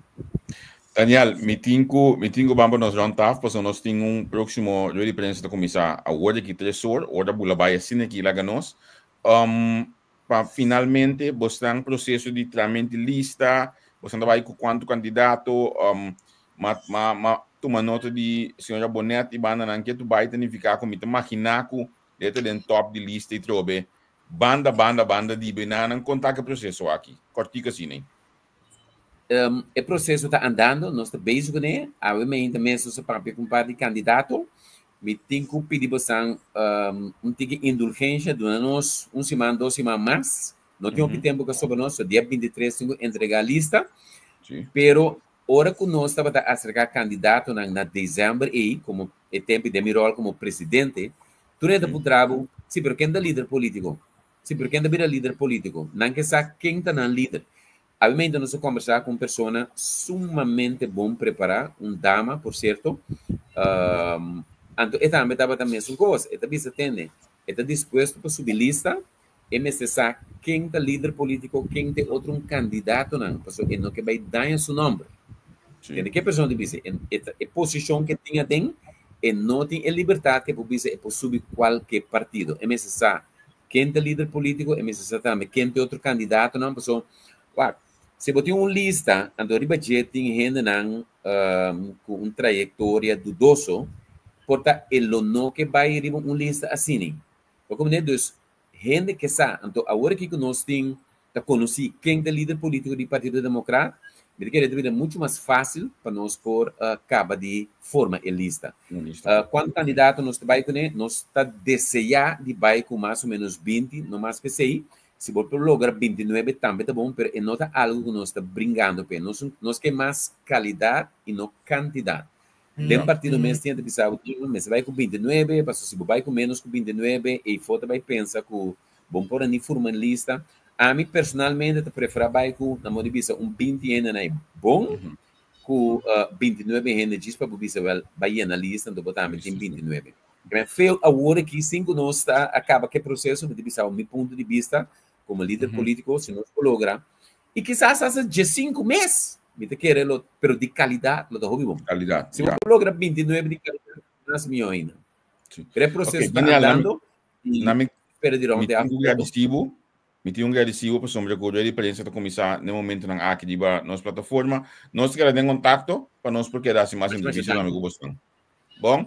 Daniel, mi tin ku mi tin ku ban pa nos rond taf pasobra nos tin un próksimo rueda di prensa ta kuminsá awor di aki tres or, ora bula bai asina aki laga nos. Pa finalmente bosnan proseso di tramenti lista, bosnan ta bai ku kuantu kandidato, ma ma ma tuma nota di señora Bonet i bandanan ke tu bai ta nifiká ku mi ta maginá ku E ta den top di lista i trobe banda banda banda di benanan kon ta ke proseso aki? Kòrtiku asina. E proseso ta andando, nos ta bezig kuné. Awe meinta mes nos a papia ku un par di kandidato. Mi tin ku pidi bosan un tiki indulgensha, duna nos un siman, dos siman mas. No tin hopi tempu ku a sobra nos, so dia 23 tin ku entregá lista. Pero ora ku nos tabata aserká kandidatonan na desèmber ei, komo e tempu den mi ròl komo presidente, tur hende ta puntra bo, Si, pero ken ta lider polítiko? Si, pero ken ta bira lider polítiko? Nan ke sa ken ta nan lider. Abimente nos a kòmbersá ku un persona sumamente bon prepará, un dama, por sierto. Anto e tambe tabata mesun kos. E ta bisa, Tende, e ta dispuesto pa subi lista, e mester sa ken ta lider polítiko, ken ta e otro un kandidatonan, pasobra e no ke bai daña su nòmber. Kende ke persona ta bisa? E ta e posishon ke tin aden, e no tin e libertat ke por bisa e por subi kualke partido. E mester sa ken ta lider polítiko, e mester sa tambe ken ta e otro kandidatonan, pasobra wak, si bo tin un lista, anto riba dje tin hendenan ku un trayektoria dudoso, por ta e lo no ke bai riba un lista asina. Bo komprendé? Dus, hende ke sa. Anto awor aki ku nos tin ta konosí ken ta lider polítiko di Partido Demokrat, mi ta kere ta bira muchu mas fásil pa nos por kaba di forma e lista. Kuantu kandidato nos ta bai kuné? Nos ta deseá di bai ku mas o ménos 20, no mas ku esei. Si bo por logra 29 tambe ta bon, pero e no ta algu ku nos ta bringando p'e. Nos nos ke mas kalidat i no kantidat. Den partido mes tin ta bisa bo mester bai ku 29, pasobra si bo bai ku ménos ku 29, eifo ta bai pensa ku bo no por a ni forma un lista. Ami personalmente ta preferá bai ku, na modo di bisa, un 20 hende na e bon ku 29 hende djis pa bo bisa wèl bai yena lista anto bo tambe tin 29. Kmen feo awor aki sin ku nos ta a kaba ku e proseso, mi ta bisa mi punto di bista komo lider polítiko, si nos por logra, i kisas hasta diesinku mes, mi ta kere lo, pero di kalidat lo ta hopi bon. Kalidat, Si bo por logra 29 di kalidat, mas mihó ainda. Pero e proseso ta andando i spera di rond de Mi tin ku gradisí bo, mi tin un gradisí bo pasobra ku rueda di prensa ta kuminsá na e momentunan aki riba nos plataforma. Nos ta keda den kontakto pa nos por keda hasi mas entrevista tambe ku bosnan. Bon?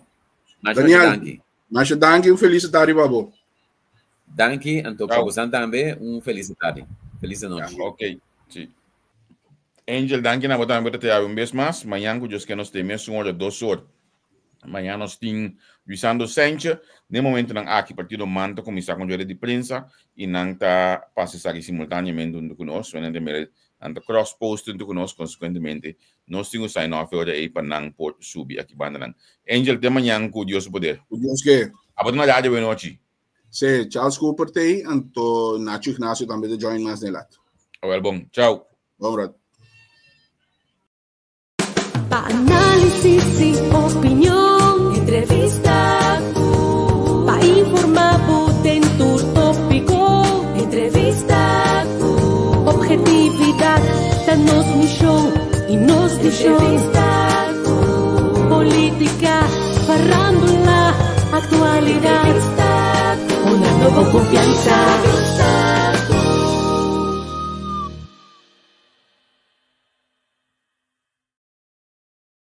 Masha Daniel, danki. Masha danki, un felis tardi pa bo. Danki, anto pa bosan tambe un felis tardi. Felis anochi. Ok, si. Angel, danki na bo tambe por ta te un bes mas. Mañan ku Dios ke nos te mesun ora, 2 or. Mañan nos tin Luisando Sanchez. Den momentonan aki partido man ta kuminsá ku rueda di prensa i nan ta pasa esaki simultáneamente huntu ku nos. Nan ta mira nan ta cross post huntu ku nos, konsekuentemente nos tin ku sign off e ora ei pa nan por subi aki banda nan. Angel, te mañan ku Dios su poder. Ku Dios ke. Abo ta na radio awe nochi? Sí, Charles Cooper t'ei, anto Nacho Ignacio tambe ta join mas den lat. Awel bon, chao. Bon rat. Pa análisis i opinion, entrevista ku. Pa informá bo den tur tópiko, entrevista ku. Objetividat ta nos mishon i nos vishon. Entrevista ku. Polítika, farándula, aktualidat. Entrevista ku. Una nobo konfiansa.